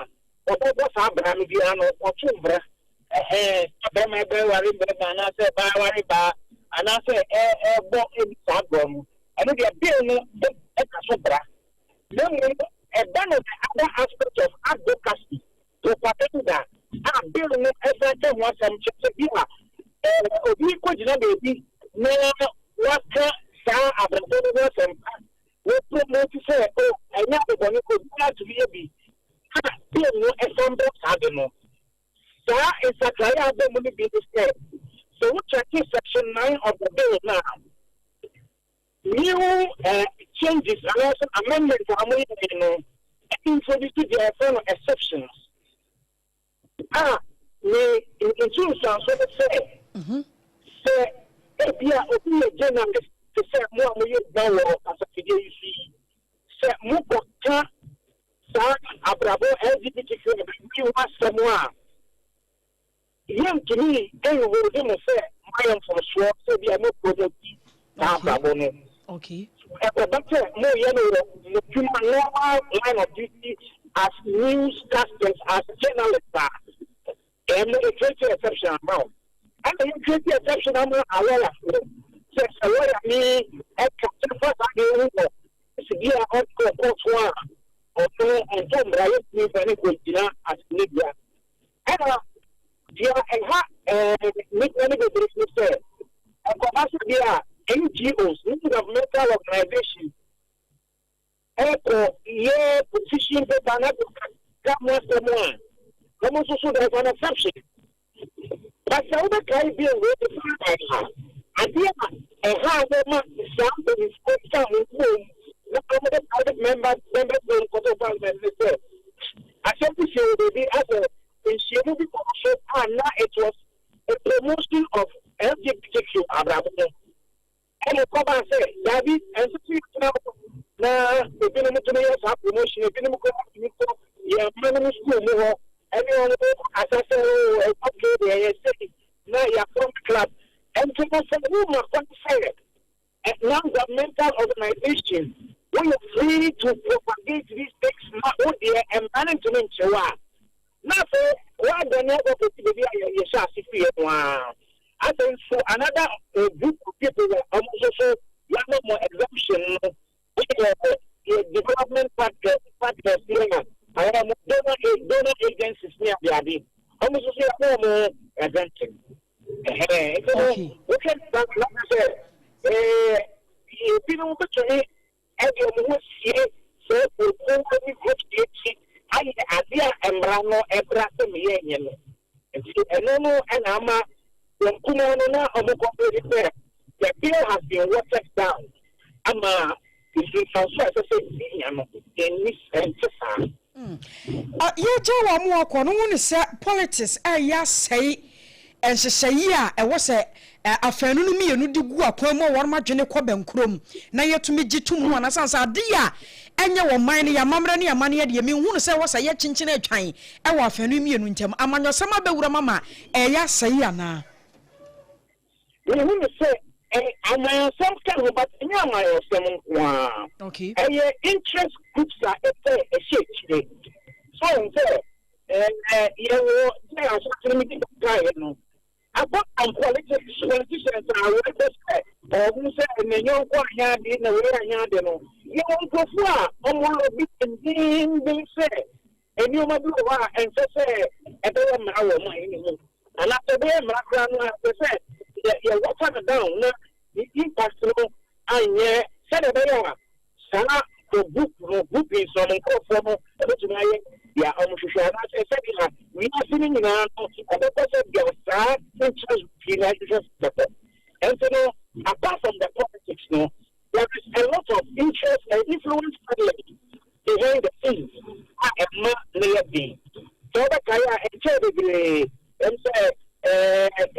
Speaker 4: a ɔbɛbɔ saa bra no biara no, ɔto mmara. Ɛhɛɛ, sɛ barima bɛware barima anaasɛ baa ware baa anaasɛ ɛrebɔ ɛdi saa agorɔ no, ɛno deɛ bill no da so bra. Na mmom ɛba no the other aspect of advocacy, propaganda a bill no san ka ho asɛm kyerɛ sɛ bi a obi kɔgyina baabi na waka saa abrabɔ no ho asɛmpa, wɔpromote sɛ oh ɛnyɛ adebɔne, obiara tumi yɛ bi, a bill no san bɔ saa de no. Saa nsakrae a aba mu no bi ne sɛ, sɛ wo. Check section 9 of the bill now, new changes anaasɛ amendment a wɔyɛ no introduce deɛ yɛfrɛ no exceptions a ne nsunsuanso no sɛ ebi a obi yɛ journalist te sɛ mo a moyɛ adwuma wɔ kasafidie yi so yi, sɛ mokɔka saa abrabɔ LGBTQ yi ho asɛm a, yɛntumi nhold mo sɛ moayɛ mfomsoɔ sɛ bi a mo promote saa abrabɔ no. Ɛkɔba sɛ moyɛ no wɔ mo dwuma, normal line of duty as newscasters, as journalists a, ɛmo ɛcreate exception ama wo, ɛna yɛcreate exception ama alɔyafoɔ sɛ lɔya ni ɛka sɛ fa saa deɛ ɛhu wɔ sidi a ɔkɔ kɔɔto a, ɔno ɔntɔ mmara, yɛntumi mfa ne nkɔgyina asɛnnibea. Ɛna deɛ ɛha nnipa no bebree ne sɛ ɛkɔba sɛ bi a NGOs, non governmental organization, ɛkɔ yɛ position paper na ka ho asɛm a, wɔn nso so there is an exception. But sɛ wobɛkae bi wei de fa adeɛ a ɛha a wɔma saa mpanyinfoɔ ka ho bom na wɔde private members bill kɔtɔ parliament ne sɛ asɛm bi si wɔ baabi asɛ nhyiamu bi kɔ so a na it was a promotion of LGBTQ abrabɔ no, ɛna kɔba sɛ daabi, ɛnso so yɛtena hɔ na ebinom tumi yɛ saa promotion, ebinom kɔ tumi kɔ yɛn mma no mu school mu hɔ ɛne wɔn kasa sɛ o ɛkɔke deɛ ɛyɛ sei na yɛaform club. Ɛnti no sɛ woma kwan sɛ non-governmental organization woyɛ free to propagate these things ma wo deɛ mmara no ntumi nkyerɛw a, na afei woadane akɔkɔsi baabi a yɛhyɛ ase firi no a. Afei nso another group of people a ɔmo nso so yɛama mo exemption no yɛ yɛ development partners ne a ayɛ mo donor agencies ne adeade, ɔmo nso so yɛama ɔmo exemption. Ɛhɛn, nti no wohwɛ na sɛ ebinom bɛtumi ɛde ɔmo ho sie sɛ okuo ne group bi akyi ayɛ adeɛ a mmara no ɛbra sɛ meyɛ nyɛ no. Nti ɛno no ɛna ama wɔn kumaa no na ɔmo complain sɛ the bill has been watered down ama nsunsuanso a ɛsɛ sɛ nya no ɛnni ɛnte saa.
Speaker 1: Yɛgya wɔn mo akɔ no ho ne sɛ politics ɛyɛ asɛe nhyehyɛeɛ a ɛwɔ sɛ afɛnu no mmienu de gu akwan mu a wɔn adwene kɔ bɛnkurom na yɛtumi gye tum no anasan sɛ adeɛ a ɛnyɛ wɔn man no yɛ amammerɛ ne amanneɛ deɛ, menhu no sɛ ɛwɔ sɛ yɛkyenkyene atwan ɛwɔ afɛnu mmienu ntam amanyɔsɛm abɛwura mu ama ɛyɛ asɛe anaa?
Speaker 4: Mehu no sɛ amanyɔsɛm ka ho, but ɛnyɛ amanyɔsɛm nko ara. Ɛyɛ interest groups a ɛpɛ ɛhyɛ akyire so ohun sɛ yɛwɔ sɛ asase no mi di kaeɛ no, apart from politics, politicians a wɔpɛ sɛ ɔmo sɛ ne nyɔnko anyɛ ade na wɔyɛ anyɛ ade no, yɛwɔ nkurɔfoɔ a ɔmo lobby dendenden sɛ nneɛma bi wɔ hɔ a ɛnsɛ sɛ ɛbɛyɛ mmara wɔ ɔman no mu, anaasɛ ɛbɛyɛ mmara koraa no a, ɛsɛ sɛ yɛ water no down na ne impact no anyɛ sɛdeɛ ɛbɛyɛ a saa the group no, groupings no, ɔmo nkurɔfoɔ no ɛbɛtumi ayɛ deɛ ɔmo hwehwɛ, anaasɛ sɛdeɛ wiase no nyinaa no ɛbɛkɔ sɛ deɛ saa interest pii na ahwehwɛ bɛkɔ. Ɛnti no, apart from the politics no, there is a lot of interest and influence peddling behind the scenes a ɛma ne yɛ den. Sɛ wobɛkae a, ɛnkyɛɛ bebree ɛm sɛ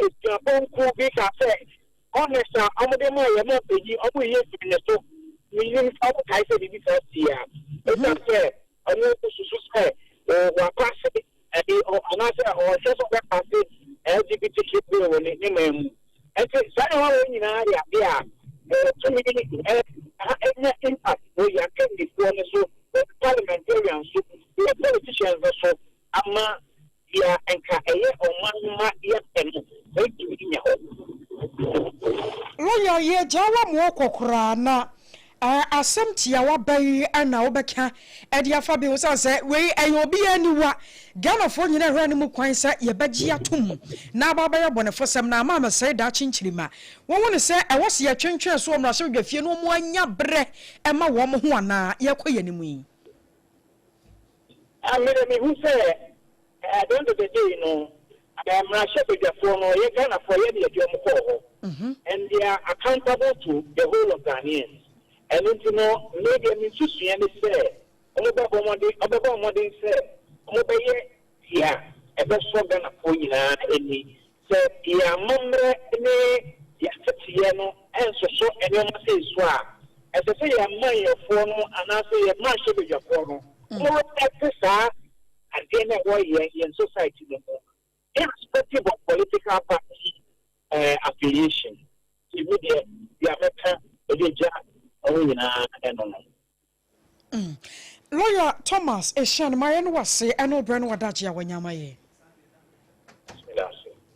Speaker 4: esuapɔnkuo bi ka sɛ honest a ɔmode maa yɛ ma mpanyin ɔmo yɛ firi ne so. Menim sɛ ɔmo kae sɛ biribi saa si a, ɛsiane sɛ ɔmo susu sɛ wapass ɛde anaasɛ ɔhwɛ sɛ ɔbɛpass LGBTQ bill wɔ ne man mu. Ɛnti saa nneɛma wɔ nyinaa yɛ ade a tumi ɛnya impact wɔ yɛn akandifoɔ no so, wɔ parliamentarian so, wɔ politicians no so, ama deɛ nka ɛyɛ ɔman ma yɛpɛ no ɛntumi nya hɔ.
Speaker 1: Lɔya, yɛgya wa mo kɔ koraa na asɛm tiawa bɛyi ɛna wobɛka ɛde afa bi ho sane sɛ wei ɛyɛ obi aniwa, Ghanafoɔ nyina hwɛ no mu kwan sɛ yɛbɛgye atom na aba bɛyɛ bɔnefosɛm na ama amɛsɛe daakye nkyirima. Wɔhu ne sɛ ɛwɔ sɛ yɛtwentwɛn so wɔ mmarahyɛbadwafie no ɔmo anya berɛ ɛma wɔn ho anaa yɛkɔ yɛn anim yi?
Speaker 4: Mede mehu sɛ at the end of the day no Mmarahyɛbadwafoɔ no, yɛ Ghanafoɔ, yɛ ne yɛde wɔn kɔɔ hɔ, and they are accountable to the whole of Ghanaians. Ɛno nti no, me deɛ me nsusua ne sɛ wɔbɛbɔ mmɔden wɔbɛbɔ mmɔden sɛ wɔbɛyɛ deɛ ɛbɛsɔ Ghanafoɔ nyinaa ani. Sɛ yɛn amammerɛ ne yɛn ateteeɛ no nsoso nneɛma sei so a, ɛsɛ sɛ yɛn amanyɔfoɔ no anaasɛ yɛn mmarahyɛbadwafoɔ no wɔrespect saa adeɛ no a ɛwɔ yɛn society no mu, irrespective of political party affiliation. Nti me deɛ, deɛ mɛka de agya wɔn nyinaa ɛno no.
Speaker 1: Lawyer Thomas Asian, mayɛ no wase ɛne wo brɛ ne wadagye a wanya ama yɛ.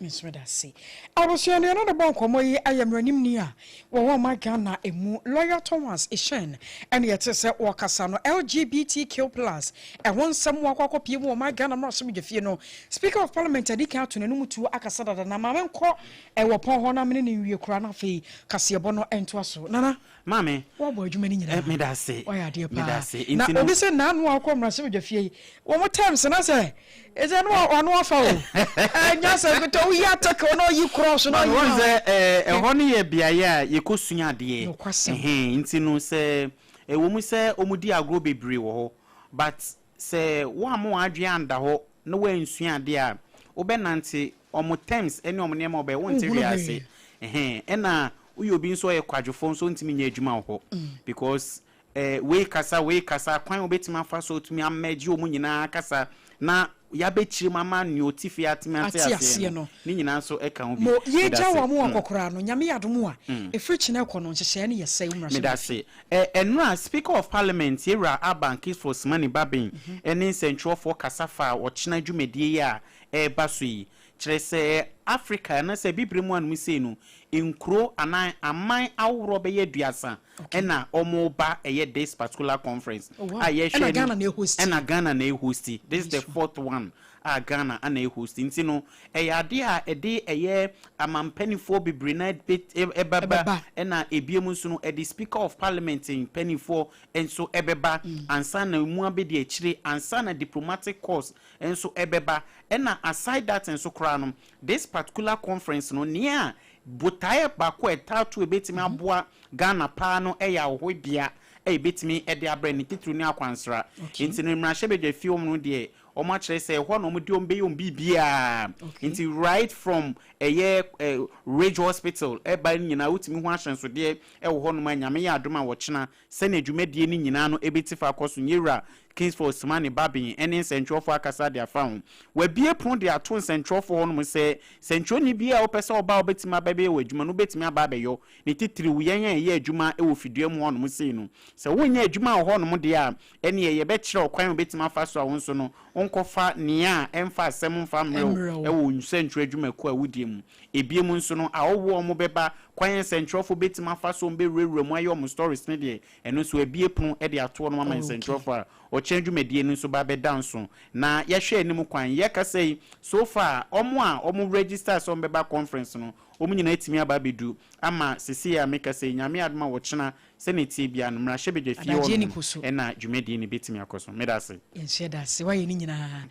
Speaker 1: Nso meda ase. Abusua nea ɔne no bɔ nkɔmmɔ yi yɛ mmaranimni a wɔwɔ ɔman Ghana mu, Lawyer Thomas Asian, ɛna yɛte sɛ ɔrekasa no LGBTQ plus ɛho nsɛm wakɔ akɔpie mu wɔ ɔman Ghana mmarahyɛbadwafie no. Speaker of Parliament adi kan ato n'anum tuo akasa dada na ma menkɔ ɛwɔ pɔn hɔ na mene no nwie koraa na afei kaseɛbɔ no ntoa so. Nana.
Speaker 3: Maame.
Speaker 1: Woabɔ adwuma no nyinaa.
Speaker 3: Eh, meda ase.
Speaker 1: Woayɛ adeɛ
Speaker 3: Meda
Speaker 1: paa.
Speaker 3: ase.
Speaker 1: Na
Speaker 3: Nti no.
Speaker 1: obi sɛ naano a wokɔ mmarahyɛbadwafie yi, wɔn terms na sɛ ɛsɛ no ɔno afa o. Ɛnyɛ asɛm ketewa, woyi article na ɔyi cross na
Speaker 3: Maame,
Speaker 1: ɔyi
Speaker 3: wohu
Speaker 1: na.
Speaker 3: sɛ eh, ɛhɔ no yɛ beaeɛ a yɛkɔsua adeɛ.
Speaker 1: Nokwasɛm.
Speaker 3: Ɛhɛn, nti no sɛ ɛwɔ mu sɛ wɔdi agorɔ bebree wɔ hɔ, but sɛ woamma w'adwene anda hɔ na woansua adeɛ a, wobɛnante wɔn terms ne wɔn nneɛma a wɔbɛyɛ, wonte
Speaker 1: Wonhunu
Speaker 3: hwee ase.
Speaker 1: hwee.
Speaker 3: Ɛhɛn, ɛna woyɛ obi nso a ɔyɛ kwadwofoɔ nso ɔntumi nyɛ adwuma wɔ hɔ because eh, wei kasa, wei kasa, kwan a wobɛtumi afa so atumi amɛgye wɔn nyinaa kasa na yɛabɛkyerɛ mu ama nea ɔte fie atumi ate
Speaker 1: Ate
Speaker 3: aseɛ
Speaker 1: aseɛ
Speaker 3: no,
Speaker 1: no.
Speaker 3: ne nyinaa nso ɛka ho bi.
Speaker 1: Mo,
Speaker 3: Meda
Speaker 1: yɛgya
Speaker 3: ase.
Speaker 1: wɔn akɔkoraa no, Nyame yɛ adom a, ɛfiri kyena rekɔ no, nhyehyɛeɛ no yɛ sɛe wo mmarahyɛ
Speaker 3: Meda
Speaker 1: badwafie.
Speaker 3: ase. Ɛ, ɛnora, Speaker of Parliament, Yɛwura Alban Kingsford Sumani Bagbin ne nsɛntwerɛfoɔ kasa faa ɔkyena dwumadie yi a ɛreba so yi. Kyerɛ sɛ, Africa anaasɛ Abibire mu anom sei no, nkuro anaa aman ahoroɔ bɛyɛ 30 ɛna wɔreba ɛyɛ this particular conference
Speaker 1: Oh, wow.
Speaker 3: a yɛhwɛ
Speaker 1: Ɛna
Speaker 3: anim.
Speaker 1: Ghana na ɛhosti.
Speaker 3: Ɛna Ghana na ɛhosti. This is the fourth one a Ghana ana ɛhosti. Nti no, ɛyɛ adeɛ a ɛde ɛyɛ amampanifoɔ bebree na ɛbɛba,
Speaker 1: Ɛbɛba.
Speaker 3: ɛna ebiem nso no, ɛde Speaker of Parliament mpanifoɔ nso ɛbɛba ansa na emu abɛdi akyire, ansa na diplomatic corps nso ɛbɛba. Ɛna aside that nso koraa no, this particular conference no, nea botaeɛ baako a ɛtaa to ebetumi aboa Ghana paa no ɛyɛ ahohobea a ebetumi ɛde abrɛ ne titiri ne akwansra. Nti no, mmarahyɛbadwa fie wɔn no deɛ, wɔn akyerɛ sɛ ɛhɔ na wɔn de wɔn bɛyɛ wɔn biribiara. Nti right from ɛyɛ Ridge Hospital ɛba no nyinaa, wotumi ho ahyɛnsodeɛ ɛwɔ hɔnom a Nyame yɛ adom a wɔkyena sɛnea dwumadie no nyinaa no ebɛti fa akɔ so. Nyewura Kingsford Sumani Bagbin ɛne nsɛntwerɛfoɔ akasa de afa ho. Wabie pono de ato nsɛntwerɛfoɔ hɔnom sɛ sɛntwerɛni biara a wopɛ sɛ ɔba a wobɛtumi aba bɛyɛ wɔ adwuma no, wobɛtumi aba abɛyɔ. Ne titiriw yɛn a yɛyɛ adwuma wɔ fidua mu hɔnom sei no, sɛ wonyɛ adwuma wɔ hɔnom deɛ a, ɛneɛ yɛbɛkyerɛ ɔkwan a wobɛtumi afa so a wo nso no wonkɔfa nea a ɛmfa asɛm mfa mmerɛ wo ɛwɔ wo nsɛntwerɛ adwumakuo a wodie mu. Ebiem nso no, ahɔhoɔ a wɔbɛba, kwan a nsɛntwerɛfoɔ bɛtumi afa so wɔbɛwurawura mu ayɛ wɔn stories no deɛ, ɛno nso abue pono de ato hɔnom ama nsɛntwerɛfoɔ a ɔkyɛn dwumadie no nso ba bɛda nso. Na yɛhwɛ anim kwan, yɛkasa yi, so far, wɔn a wɔn register sɛ wɔbɛba conference no, wɔn nyinaa atumi aba abɛdu ama seesei a mekasa yi, Nyame adom a wɔkyena sɛnea ɛteɛ biara no, mmarahyɛbadwa fie
Speaker 1: Adagyeɛ ni
Speaker 3: hɔnom
Speaker 1: po so.
Speaker 3: na dwumadie no bɛtumi akɔ so. Meda ase.
Speaker 1: Yɛnso yɛda ase, woayɛ ne nyinaa.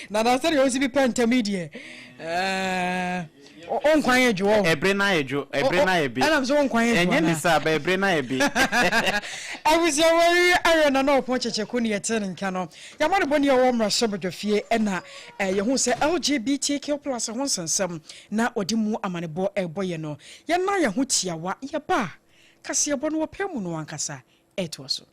Speaker 1: Nana, sɛdeɛ wosi bi pɛ ntɛm yi deɛ, ɛɛ, wo nkwan yɛ dwo wɔ.
Speaker 3: Ɛbere no ayɛ dwo, ɛbere no ayɛ be.
Speaker 1: Ɛnam sɛ wo nkwan yɛ dwo
Speaker 3: Ɛnyɛ ne
Speaker 1: anaa?
Speaker 3: saa, but ɛbere no ayɛ be.
Speaker 1: Abusuafoɔ yi ayɛ Nana Ɔpɔn Kyekyeku ne yɛte ne nka no. Yɛama no bɔne a ɔwɔ mmarahyɛbadwafie ɛna yɛhu sɛ LGBTQ plus ho nsɛnsɛm na ɔde mu amanebɔ ɛrebɔ yɛn no. Yɛnna yɛn ho tiawa, yɛba a, kaseɛbɔ no wɔpɛ mu no ankasa ɛretoa so.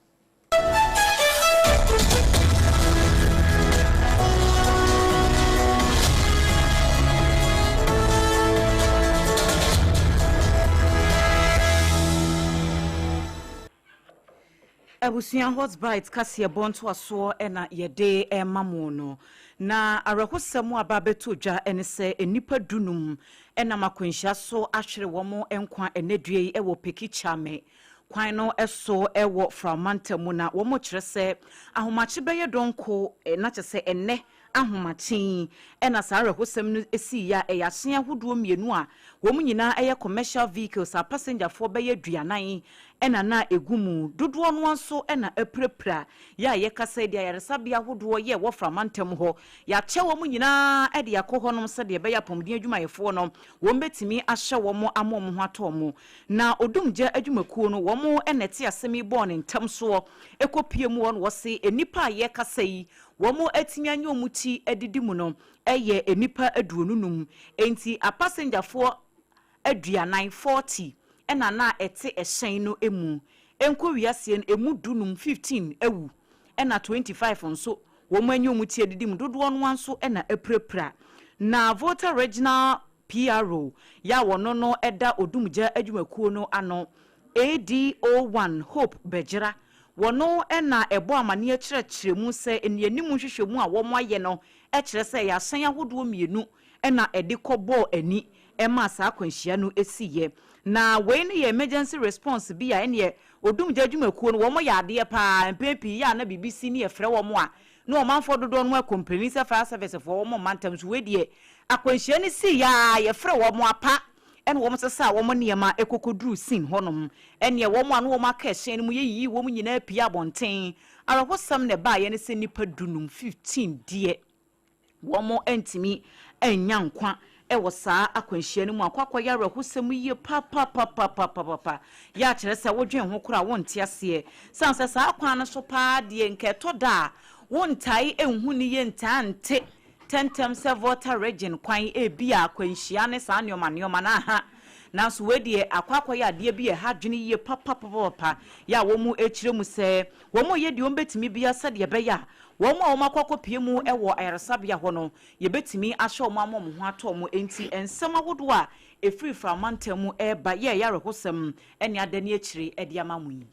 Speaker 5: Abusua Hotbite kaseɛbɔ ntoasoɔ na yɛde rema mo no. Na awerɛhosɛm a aba abɛto dwa ne sɛ nnipa 15 nam akwanhyia so ahwere wɔn nkwa ɛnnɛ dua yi wɔ Peki Kyame kwan no so wɔ Frao mantam mu. Na wɔkyerɛ sɛ ahomakye bɛyɛ dɔnko na kyerɛ sɛ ɛnnɛ ahomakye yi ɛna saa awerɛhosɛm no sii a ɛyɛ ahyɛn ahodoɔ mmienu a wɔn nyinaa ɛyɛ commercial vehicles a passengerfoɔ bɛyɛ 40 ɛna na egu mu. Dodoɔ no nso ɛna apirapira yɛ a yɛkasa yi de ayaresabea ahodoɔ yɛ ɛwɔ framantam hɔ, yɛakyɛ wɔn nyinaa ɛde akɔ hɔnom sɛdeɛ ɛbɛyɛ apɔmuden adwumayɛfoɔ no wɔn bɛtumi ahyɛ wɔn ama wɔn ho atɔ wɔn. Na odumgya adwumakuo no, wɔn ɛna ɛte asɛm yi bɔɔ ne ntam soɔ ɛkɔpie mu hɔ no, wɔse nnipa a yɛkasa yi wɔn atumi anya wɔn ti adidi mu no ɛyɛ nnipa 25. Nti apasengyafoɔ 40, 40, ɛna na ɛte ɛhyɛn no mu. Nkɔ wiaseɛ no emu 15, 15 awu, ɛna 25 nso wɔn anya wɔn ti adidi mu. Dodoɔ no nso ɛna apirapira. Na Volta Regional PRO yɛ a wɔno no ɛda odumgya adwumakuo no ano, ADO1 Hope Bɛgyera, wɔno ɛna ɛbɔ amanneɛ kyerɛkyerɛ mu sɛ nnianim nhwehwɛmu a wɔn ayɛ no ɛkyerɛ sɛ ɛyɛ ahyɛn ahodoɔ mmienu ɛna ɛde kɔbɔɔ ani ɛma saa akwanhyia no esiiɛ. Na wei no yɛ emergency response bi a ɛneɛ odumgya adwumakuo no wɔn yɛ adeɛ paa. Mpɛn pii yɛ a na biribi si ne yɛfrɛ wɔn a, na ɔmanfoɔ dodoɔ no acomplain sɛ fire service foɔ wɔn mma ntam so. Wei deɛ, akwanhyia no si yɛ a yɛfrɛ wɔn apa, ɛna wɔn sesa wɔn nneɛma ɛkɔkɔduru scene hɔnom. Ɛneɛ wɔn a na wɔn aka ɛhyɛn no mu, yɛyiyi wɔn nyinaa pie abɔnten. Awerɛhosɛm na ɛbaayɛ ne sɛ nnipa 15, 15 deɛ, wɔn ntumi anya nkwa ɛwɔ saa akwanhyia no mu. Akɔ akɔyɛ awerɛhosɛm yie papapapapapapa yɛ akyerɛ sɛ wodwen ho koraa wonte aseɛ san sɛ saa kwan no so paa deɛ, nka ɛtɔ da a wontae nhu ne yɛ ntaa nte tɛntɛm sɛ Volta Region kwan ebi a akwanhyia ne saa nneɛma nneɛma no aha. Nanso wei deɛ, akɔ akɔyɛ adeɛ bi a ɛha dwene yie papapapapa yɛ a wɔn akyerɛ mu sɛ wɔn yɛ deɛ wɔn bɛtumi bia sɛdeɛ ɛbɛyɛ a wɔn a wɔn akɔ akɔpie mu wɔ ayaresabea hɔ no, yɛbɛtumi ahyɛ wɔn ama wɔn ho atɔ wɔn. Nti nsɛm ahodoɔ a ɛfiri framantam mu ɛreba yɛ ɛyɛ awerɛhosɛm ne ada ne akyire de ama mo yi.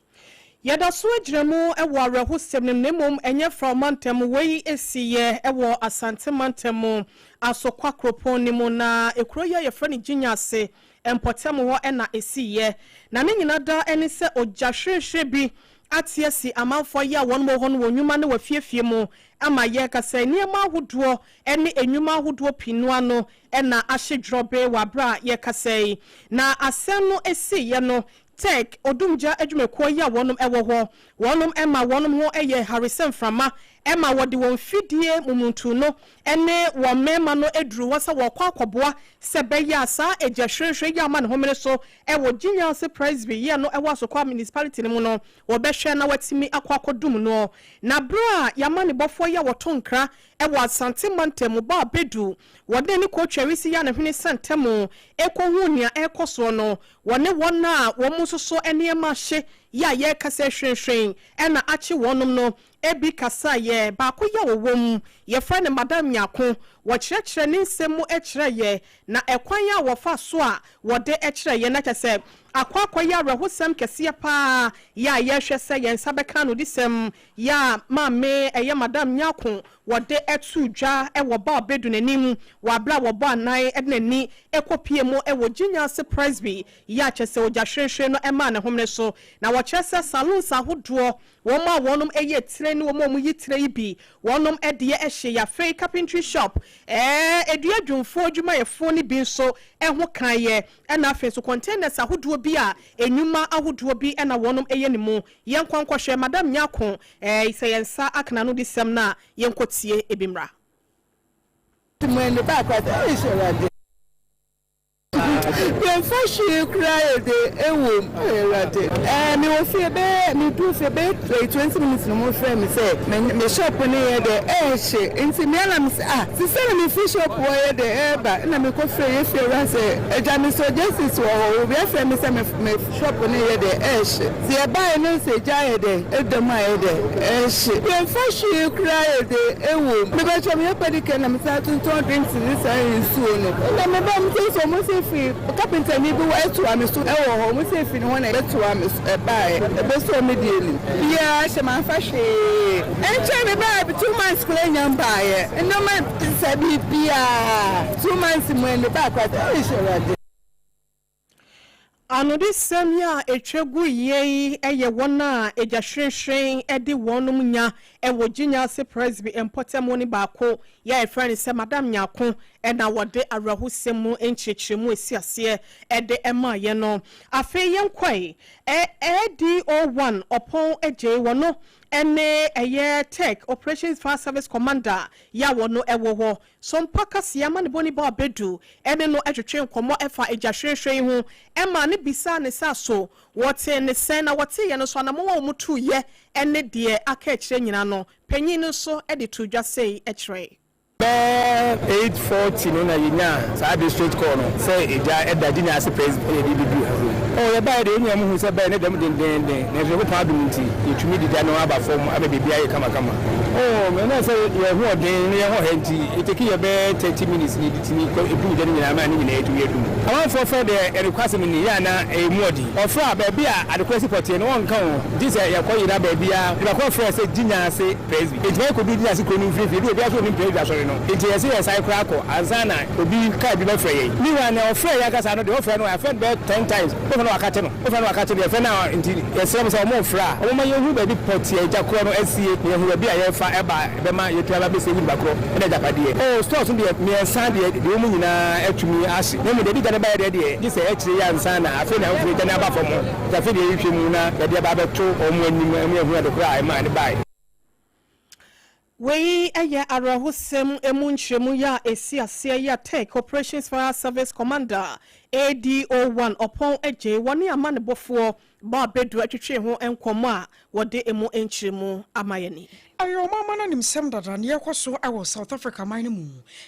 Speaker 6: Yɛda so agyina mu wɔ awerɛhosɛm no mu, na mmom ɛnyɛ framantam. Wei esiyɛ wɔ Asante mantam mu, Asokwa kuropɔn no mu, na ekuro yi a yɛfrɛ no Gyinya ase mpɔtam hɔ ɛna esiyɛ. Na ne nyinaa da ne sɛ ogya hwerehwere bi ate asi amanfoɔ yi a wɔn wɔ hɔ no wɔ nnwuma ne wɔ fiefie mu ama yɛkasa nneɛma ahodoɔ ne nnwuma ahodoɔ pii no ano ɛna ahye dworɔbe wɔ abere a yɛkasa yi. Na asɛm no esiiɛ no, tech odumgya adwumakuo yi a wɔnom ɛwɔ hɔ, wɔnom ɛma wɔnom ho ɛyɛ haresɛ mframa, ɛma wɔde wɔn fidie mumuntu no ɛne wɔn mmarima no aduru hɔ sɛ wɔkɔ akɔboa sɛ bɛyɛ a saa agya hwerehwere yi ama ne homene so ɛwɔ Gyinyase Presby yɛ no ɛwɔ Asokwa Municipality no mu no, wɔbɛhwɛ na watumi akɔ akɔdum no. Na bere a yɛama ne bɔfoɔ yi a wɔto nkra ɛwɔ Asante mantam ba abedu wɔde ne kɔtwari si yɛ ne hwene sɛ ntɛm ɛkɔhu nea ɛrekɔ soɔ no, wɔne wɔn a wɔn nso so nneɛma ahye yɛ a yɛrekasa hwehwɛn ɛna akye wɔnom no ebi kasa. Yɛ baako yɛ wɔwɔ mu, yɛfrɛ no Madam Nyako. Wɔkyerɛkyerɛ ne nsɛm mu kyerɛ yɛ na ɛkwan a wɔfa so a wɔde kyerɛ yɛ na kyɛ sɛ akɔ akɔyɛ awerɛhosɛm kɛseɛ paa yɛ a yɛhwɛ sɛ yɛn nsa bɛka no de sɛm yɛ a maame ɛyɛ Madam Nyako wɔde ɛto dwa ɛwɔ ba ɔbɛdu n'anim wɔ abere a wɔbɔ anan ɛde n'ani ɛkɔpie mu ɛwɔ Gyinyase Presby yɛ akyɛ sɛ ogya hwerehwere no ɛmaa ne homene so. Na wɔkyerɛ sɛ salons ahodoɔ, wɔn a wɔnom ɛyɛ tire ne wɔn a wɔyi tire yi bi, wɔnom ɛdeɛ ɛhyɛ. Yafei carpentry shop, edua dwumfoɔ adwumayɛfoɔ no bi nso ɛho kan yɛ, ɛna afei nso containers ahodoɔ bi a enwuma ahodoɔ bi ɛna wɔnom ɛyɛ ne mu. Yɛn nkɔ nkɔhwɛ Madam Nyako, sɛ yɛn nsa akana no de sɛm na yɛn kɔ tie ebi mmra.
Speaker 7: Mo baako ase ɛyɛ hyɛ Awurade yɛmfa hwee koraa yɛ de ɛwɔ mu. Awurade, mewɔ fie bɛyɛ, medu fie bɛyɛ 20 minutes no, mo frɛ me sɛ me shop no yɛ dɛ ɛɛhye. Nti me ana me sɛ, ah, sisɛ na mefi shop hɔ yɛ dɛ ɛɛba, ɛna mekɔ frɛ yɛ fie wura sɛ agya me so justice wɔ hɔ, obi afrɛ me sɛ me shop no yɛ dɛ ɛɛhye. Sɛ yɛbaeɛ no sɛ gya yɛ dɛ ɛda mu a yɛ dɛ ɛɛhye, yɛmfa hwee koraa yɛ de ɛwɔ mu. Mebɛkyɛ meyɛ pedicure na mesan tontɔn drinks ne saa nsuo no, ɛna meba me sɛ ɔmo sɛ firi carpenter ni bi wɔ ɛtoa me so ɛwɔ hɔ, ɔmo sɛ firi ne hɔ na ɛbɛtoa me so ɛbaeɛ ɛbɛsɔ me deɛ nim biara hyɛ manfa hwee. Ɛnkyɛn me baa 2 months koraa nya mbaeɛ, nneɛma sɛ biribiara 2 months mu ɛne baako ase ɛyɛ hyɛ Awurade.
Speaker 6: Anodesɛm yi a ɛtwa gu yie yi yɛ wɔn a agya hwerenhweren de wɔnom nya wɔ Gyinyase Presby mpɔtam ne baako yɛ a yɛfrɛ no sɛ Madam Nyarko na wɔde awerɛhosɛm mu nkyerɛkyerɛmu asi aseɛ de maa yɛn no. Afei yɛnkɔe ADO1 Ɔpɔn Agyei, wɔno ne ɛyɛ Tech Operations Fire Service Commander yɛ a wɔno wɔ hɔ. Sompa kaseɛ amanebɔni ba ɔbɛdu ne no twetwee nkɔmmɔ fa egya hwerenhweren yi ho maa no bisaa ne sɛ aso wɔtee ne sɛn na wɔteeɛ no nso anamɔn a wɔtuiɛ ne deɛ aka akyire nyinaa no panyin no nso de too dwa sei kyerɛe.
Speaker 8: Bɛyɛ 8:40 no na yɛnyaa saa district call no sɛ egya da Gyinya ase Presby na yɛde bɛduu ha sei. Oh, yɛbaeɛ deɛ yɛn nyinaa muhuu sɛ bɛyɛ ne dɛm dendeenden, nanso Nyankopɔn adom nti yɛtumi de gya no aba fam ama biribi ayɛ kamakama. Oh, ɛnam sɛ yɛn hoɔden ne yɛn hɔhɛ nti, ɛteki yɛ bɛyɛ 30 minutes na yɛde tumi kɔ dum gya no nyinaa ma ne nyinaa tumi adum. Amanfoɔ frɛ deɛ ɛnokwasɛm ni, yɛ a na ɛyɛ mu ɔden. Ɔfrɛ a, baabi a adekorɔ si pɔtee no wɔnka o, gye sɛ yɛkɔ yera baabi a. Nipa korɔ frɛɛ sɛ Gyinya ase Presby. Enti ma yɛkɔduu Gyinya ase kuro no mfimfini, ɛduru obiara nso ɔnim Presby asɔre no, enti ɛyɛ sɛ yɛsan koraa kɔ ansa na obi kaa bi bɛfrɛ yɛn. Meanwhile, nea ɔfrɛɛ yɛn ankasa no deɛ, ɔfrɛ no a, yɛafrɛ no bɛyɛ 10 times. Wofrɛ no wakate no, wofrɛ no wakate no, yɛfrɛ no a, nti yɛsrɛ mo sɛ wɔmfrɛ a, wɔmma yɛnhu baabi pɔtee a agya korɔ no asie na yɛahu baabi a yɛfa ɛba a ɛbɛma yɛatumi aba abɛsave nipa korɔ ne agyapadeɛ. Oh, stores no deɛ, mmiɛnsa deɛ, deɛ ɛwɔ mu nyinaa atumi ahye, na mmom deɛ ɛde gya no baeɛ deɛ deɛ, gye sɛ akyire yi ansa na afei na afei gya no aba fam, nti afei deɛ yɛhwehwɛ mu na yɛde aba abɛto wɔn anim ma yɛahu ade korɔ a ɛmaa no baeɛ.
Speaker 6: Wei yɛ awerɛhosɛm mu nkyerɛmu yi a ɛsi aseɛ yi a Tech Operations Fire Service Commander ADO1 Ɔpɔn Agyei wɔne amanebɔfoɔ Bob Bedu atwetwee ho nkɔmmɔ a wɔde emu nkyerɛmu ama yɛn ni.
Speaker 1: Ɛyɛ ɔman ma no animsɛm dada nea ɛkɔ so wɔ South Africa man no mu.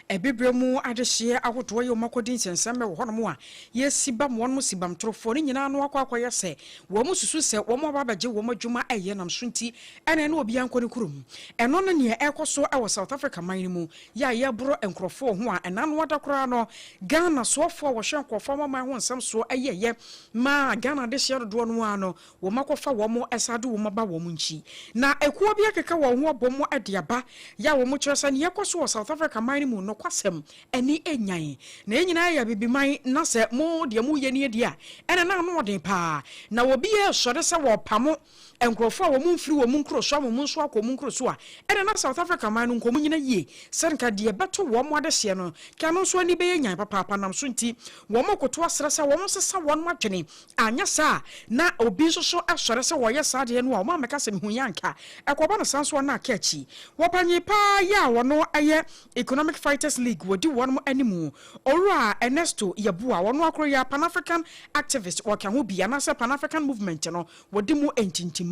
Speaker 1: Abibirem mu adehyeɛ ahodoɔ yɛ wɔn akɔdi nsɛnsɛmmɛ wɔ hɔnom a yɛsi bam wɔnom si bam torofoɔ no nyinaa ano akɔ akɔyɛ sɛ wɔn susu sɛ wɔn aba abɛgye wɔn adwuma ɛyɛ nam so nti ɛna ɛne obiara nkɔ ne kurom. Ɛno ne nea ɛrekɔ so wɔ South Africa man no mu yɛ a yɛreboro nkurɔfoɔ ho a ɛna ano ada koraa no Ghana soɔfoɔ a wɔhwɛ nkurɔfoɔ amaman ho nsɛm soɔ ɛyɛyɛ maa Ghana adehyeɛ dodoɔ no ara no wɔn akɔfa wɔn san de wɔn aba wɔn nkyi. Na ekuo bi akeka wɔn ho abɔ mu de aba yɛ a wɔn kyerɛ sɛ nea ɛrekɔ so wɔ South Africa man no mu nokwasɛm ani nyan. Na yɛn nyinaa yɛ Abibiman na sɛ mo deɛ moreyɛ nie deɛ a ɛna na ano ɔden paa. Na obiara resɔre sɛ wɔrepamo nkurɔfoɔ a wɔn mfiri wɔn nkuro so ama wɔn nso akɔ wɔn nkuro so a, ɛna na South Africa man no nka wɔn nyina yie sɛ nka deɛ ɛbɛto wɔn adehyeɛ no nka ɛno nso ani bɛyɛ nyan papaapa nam so nti wɔn rekoto asrɛ sɛ wɔn nsesa wɔn adwene anyɛ saa a na obi nso so sɔre sɛ wɔyɛ saa adeɛ no a wɔn ammɛka sɛ mehu yɛ anka ɛkɔba no saa nso a na aka akyi. Wɔpanyin paa yɛ a wɔno yɛ Economic Fighters League wɔdi wɔn anim Owura Ernesto Yeboah wɔno akoro yɛ Pan African activist wɔka ho bi anaasɛ Pan African Movement no Wɔde mu ntintiman.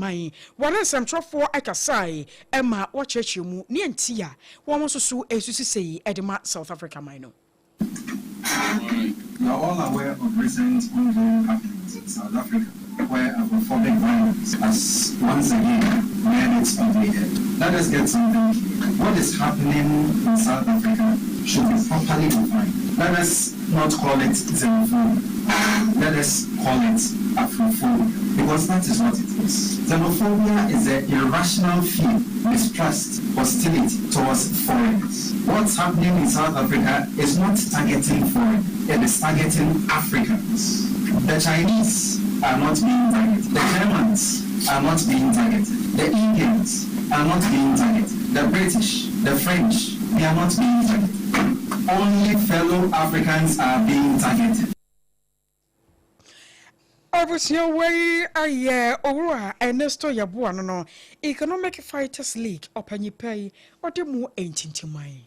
Speaker 1: Wɔne nsɛmtwerɛfoɔ kasae ma wɔkyerɛkyerɛ mu nea nti a wɔn nso so resusu sei de ma South Africa man no.
Speaker 9: You are all aware of recent ongoing happenings in South Africa where Afrophobic violence has once again reared its ugly head. Let us get something clear. What is happening in South Africa should be properly defined. Let us not call it xenophobia. Let us call it Afrophobia, because that is what it is. Xenophobia is the irrational fear, mistrust, hostility towards foreigners. What's happening in South Africa is not targeting foreigners, it is targeting Africans. The Chinese are not being targeted. The Germans are not being targeted. The Indians are not being targeted. The British, the French, they are not being targeted. Only fellow Africans are being targeted.
Speaker 1: Abusua wei ayɛ Owura Ernesto Yeboah no no Economic Fighters League ɔpanyin pa yi ɔde mu ntintiman.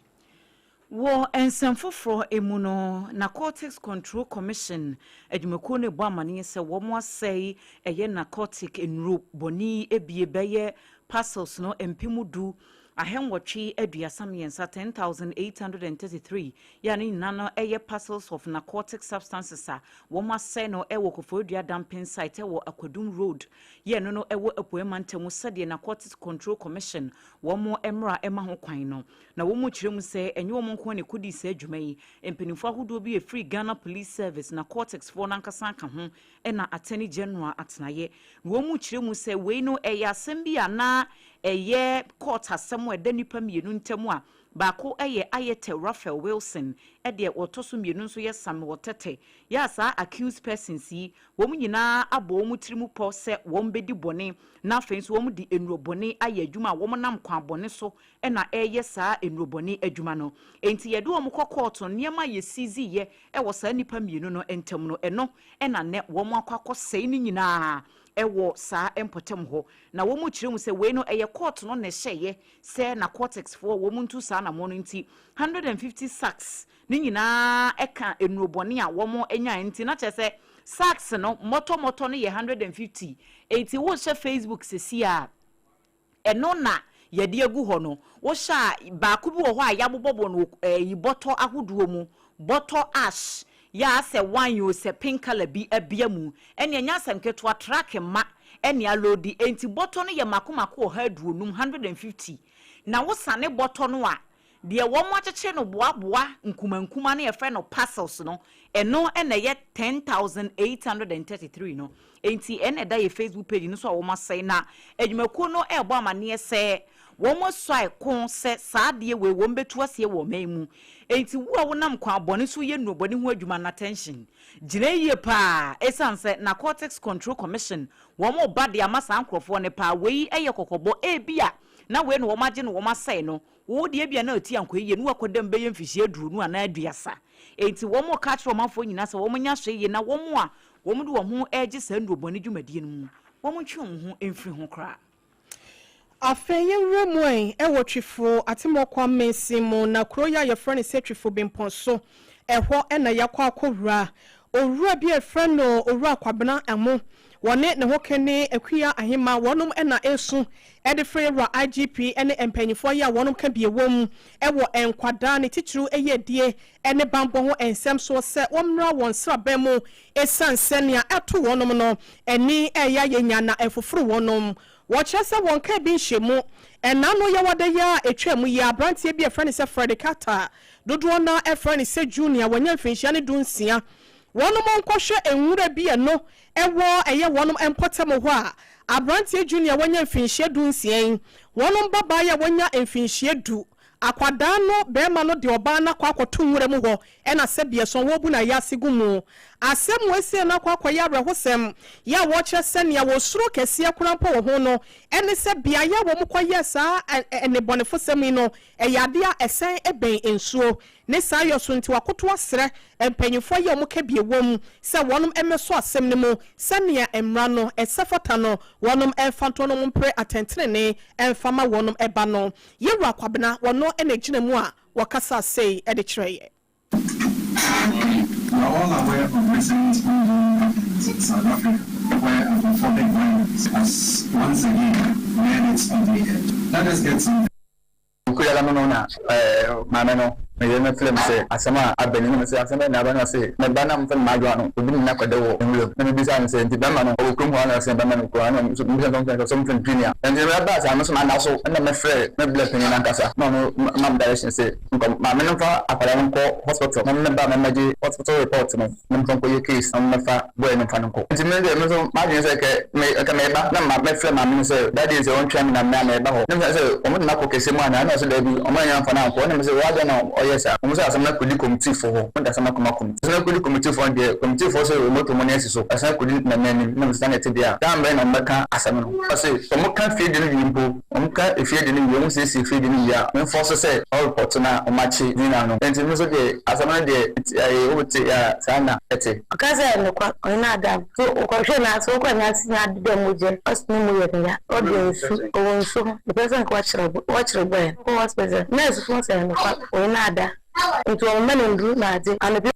Speaker 5: Wɔ nsɛm foforɔ mu no, Narcotics Control Commission adwumakuo no rebɔ amaneɛ sɛ wɔasɛe ɛyɛ narcotic nnuro bɔne yi ebie bɛyɛ parcels no 10,833, 10,833, yɛ a ne nyinaa no yɛ parcels of narcotic substances a wɔasɛe no wɔ Koforidua Dumping Site wɔ Akwadum Road, yɛ ɛno no wɔ Apueɛ Mantam sɛdeɛ Narcotics Control Commission wɔn mmara ma ho kwan no. Na wɔkyerɛ mu sɛ ɛnyɛ wɔn nko ara na ɛkɔdii saa dwuma yi, mpanimfoɔ ahodoɔ bi a ɛfiri Ghana Police Service, Narcotics foɔ no ankasa ka ho, ɛna Attorney General atenaeɛ. Wɔkyerɛ mu sɛ wei no ɛyɛ asɛm bi a na ɛyɛ court asɛm a ɛda nnipa mmienu ntam a Baako yɛ Ayetey Raphael Wilson, ɛdeɛ wɔtɔ so mmienu nso yɛ Samuel Tete. Yɛ a saa accused persons yi, wɔn nyinaa abɔ wɔn tiri mu pɔ sɛ wɔn bɛdi bɔne, na afei nso wɔn de nnuro bɔne ayɛ adwuma a wɔn nam kwan bɔne so na ɛreyɛ saa nnuro bɔne adwuma no. Enti yɛde wɔn kɔ kɔɔto, nneɛma a yɛseize yɛ wɔ saa nnipa mmienu no ntam no, ɛno na nnɛ wɔn akɔ akɔsɛe ne nyinaa wɔ saa mpɔtam hɔ. Na wɔn kyerɛ mu sɛ wei no ɛyɛ kɔɔto no na ɛhyɛeɛ sɛ narcotics foɔ wɔn ntu saa anammɔn no nti 150 sacks ne nyinaa ɛka nnuro bɔne a wɔn nyae nti na kyerɛ sɛ sacks no mmɔtɔmmɔtɔ no yɛ 150. Enti wohyɛ Facebook sesi a, ɛno na yɛde agu hɔ no. Wohyɛ a, baako bi wɔ hɔ a yɛabobɔbɔ no ɛyi bɔtɔ ahodoɔ mu, bɔtɔ ash yɛ asɛ wine o, sɛ pink colour bi abia mu, ɛne ɛnyɛ asɛm ketewa, truck ma ɛne aload. Enti bɔtɔ no yɛ mako mako 150, 150. Na wosane bɔtɔ no a, deɛ wɔn akyekyere no boaboa nkumankuma no yɛfrɛ no parcels no, ɛno ɛna ɛyɛ 10,833 no. Enti ɛna ɛda yɛ Facebook page no so a wɔn asɛe. Na adwumakuo no ɛrebɔ amanneɛ sɛ wɔn asɔ ɛko sɛ saa adeɛ wei wɔn bɛtu aseɛ wɔ ɔman mu. Enti wo a wonam kwan bɔne so yɛ nnurobɔne ho adwuma no, attention gyina yie paa, ɛsiane sɛ Narcotics Control Commission wɔn ba de ama saa nkurɔfoɔ no paa. Wei yɛ kɔkɔbɔ. Ebi a na wei na wɔn agye no wɔn asɛe no, wo deɛ bia na ɔti ankɔ yie no, wakɔdam bɛyɛ mfihyia 20 anaa 30. Enti wɔn ka kyerɛ ɔmanfoɔ nyinaa sɛ wɔn nya hwɛ yie, na wɔn a wɔn de wɔn ho regye saa nnurobɔne dwumadie no mu, wɔn ntwe wɔn ho mfiri ho koraa.
Speaker 6: Afei yɛnwura mu ɛ ɛwɔ Twifo Atemɔkwa Mansin mu, na kuro yi a yɛfrɛ no sɛ Twifo Bempɔn so, ɛhɔ ɛna yɛakɔ akɔwura. Owura bi a yɛfrɛ no Owura Kwabena Ɛmo, wɔne ne ho kene Akua Ahema, wɔnom ɛna esu ɛde frɛ yɛwura IGP ɛne mpanyinfoɔ yi a wɔnom ka bie wɔm ɛwɔ nkwadaa ne titiriw ɛyɛ adie ɛne bambɔ ho nsɛm soɔ sɛ wɔmmra wɔn sraban mu, ɛsiane sɛnea ɛto wɔnom no ɛni ɛyɛ ayɛnya na ɛfoforo wɔnom. Wɔkyerɛ sɛ wɔn ka bi nhyɛ mu. Ɛna no yɛwɔ yɛ a ɛtwa mu yi, aberanteɛ bi a ɛfrɛ no sɛ Freddy Carter, dodoɔ no ɛfrɛ no sɛ Junior, wɔnya mfinhyia ne 16, wɔnom nkɔhwɛ nwura bi ɛno ɛwɔ ɛyɛ wɔnom mpɔtam hɔ a aberanteɛ Junior wɔnya mfinhyia 16 yi, wɔnom babaa a wɔnya mfinhyia 10, akwadaa no bɛrima no de ɔbaa no akɔ akɔto nwura mu hɔ, ɛna sɛ biɛsɔn wɔbu na yɛase gu mu. Asɛm wɔasie no akɔ akɔyɛ awerɛhosɛm yɛ a wɔkyerɛ sɛnea wɔsuro kɛseɛ koraa mpo wɔ ho no ɛne sɛ beaeɛ a wɔn kɔyɛ saa nnebɔnefosɛm yi no ɛyɛ adeɛ a ɛsɛn ɛbɛn nsuo. Ne saa yɛ so nti wakoto asrɛ mpanyinfoɔ yi a wɔn ka bie wɔm sɛ wɔnom mmɛso asɛm no mu sɛnea mmara no ɛsɛ fata no, wɔnom ɛmfa nto no mpere atɛntenene ɛmfa ma wɔnom ɛba no. Yɛwura Kwabena wɔno ɛna gyina mu a wɔkasa sei ɛde kyerɛ yɛ.
Speaker 9: We are all aware of recent ongoing happenings in South Africa, where xenophobic violence has once again reared its ugly head. Let us get something.
Speaker 8: Kuya no na maame no meyɛ me film sɛ asɛm a abɛni na sɛ asɛm bɛn na aba na sɛ mɛba na mfɛn m'adwa no obi ne nakɔda wɔ nwuram, na mebisa no sɛ nti bɛrima no ɔwɔ kurom hɔ ana? Sɛ bɛrima no kurom ana, nso mebisa no sɛ sɛ mfɛn junior. Nti mɛba saa no so manda so ɛna mɛfrɛ me blɛ panyin nankasa na ɔno mam direction sɛ nkɔ maame no mfa akwadaa no nkɔ hospital na mɛba mɛmɛgye hospital report no na mfa nkɔyɛ case na mɛfa boy no mfa no nkɔ. Nti me deɛ me nso m'adwene sɛ kɛ me kɛ mɛba na ma mɛfrɛ maame no sɛ daddy sɛ ɔntwɛn me na me a mɛba hɔ, na mɛ sɛ ɔmo de no akɔ kɛse mu ana, ɛna ɔsɛ daabi, ɔmo anya mfa no ankɔ. Ɛna mɛ sɛ wɔadɛ na ɔyɛ saa, ɔmo sɛ asɛm no akɔdi committee fo hɔ. Ɔmo de asɛm akɔma committee, asɛm akɔdi committee fo deɛ, committee fo sɛ ɔmo to ɔmo ne asi so ɛsan akɔdi nana anim. Na mɛ sɛ sanni ɛte deɛ a daa mbɛn na ɔmo bɛka asɛm no. Ɔsɛ ɔmo ka fie de no wie mpo, ɔmo ka efie de no wie, ɔmo siesie fie de no wie a, mfɔ so sɛ ɔreport na ɔmo akye nyina no. Nti mi nso deɛ asɛm no deɛ ɛyɛ wote a saa na ɛte.
Speaker 10: Ɔka sɛ nokwa ɔne no adam so wokɔhwɛ no ase wokɔ ne ase na adeda mu gye ɔse ne mu yɛ ne ya, ɔde nsu ɔwɔ nsu ho mepɛ sɛ nka wakyerɛ bɔɛ kɔ hospital, nurse fo sɛ nokwa ɔne no ada nti ɔmoma no nduru na ade anɔpɛ.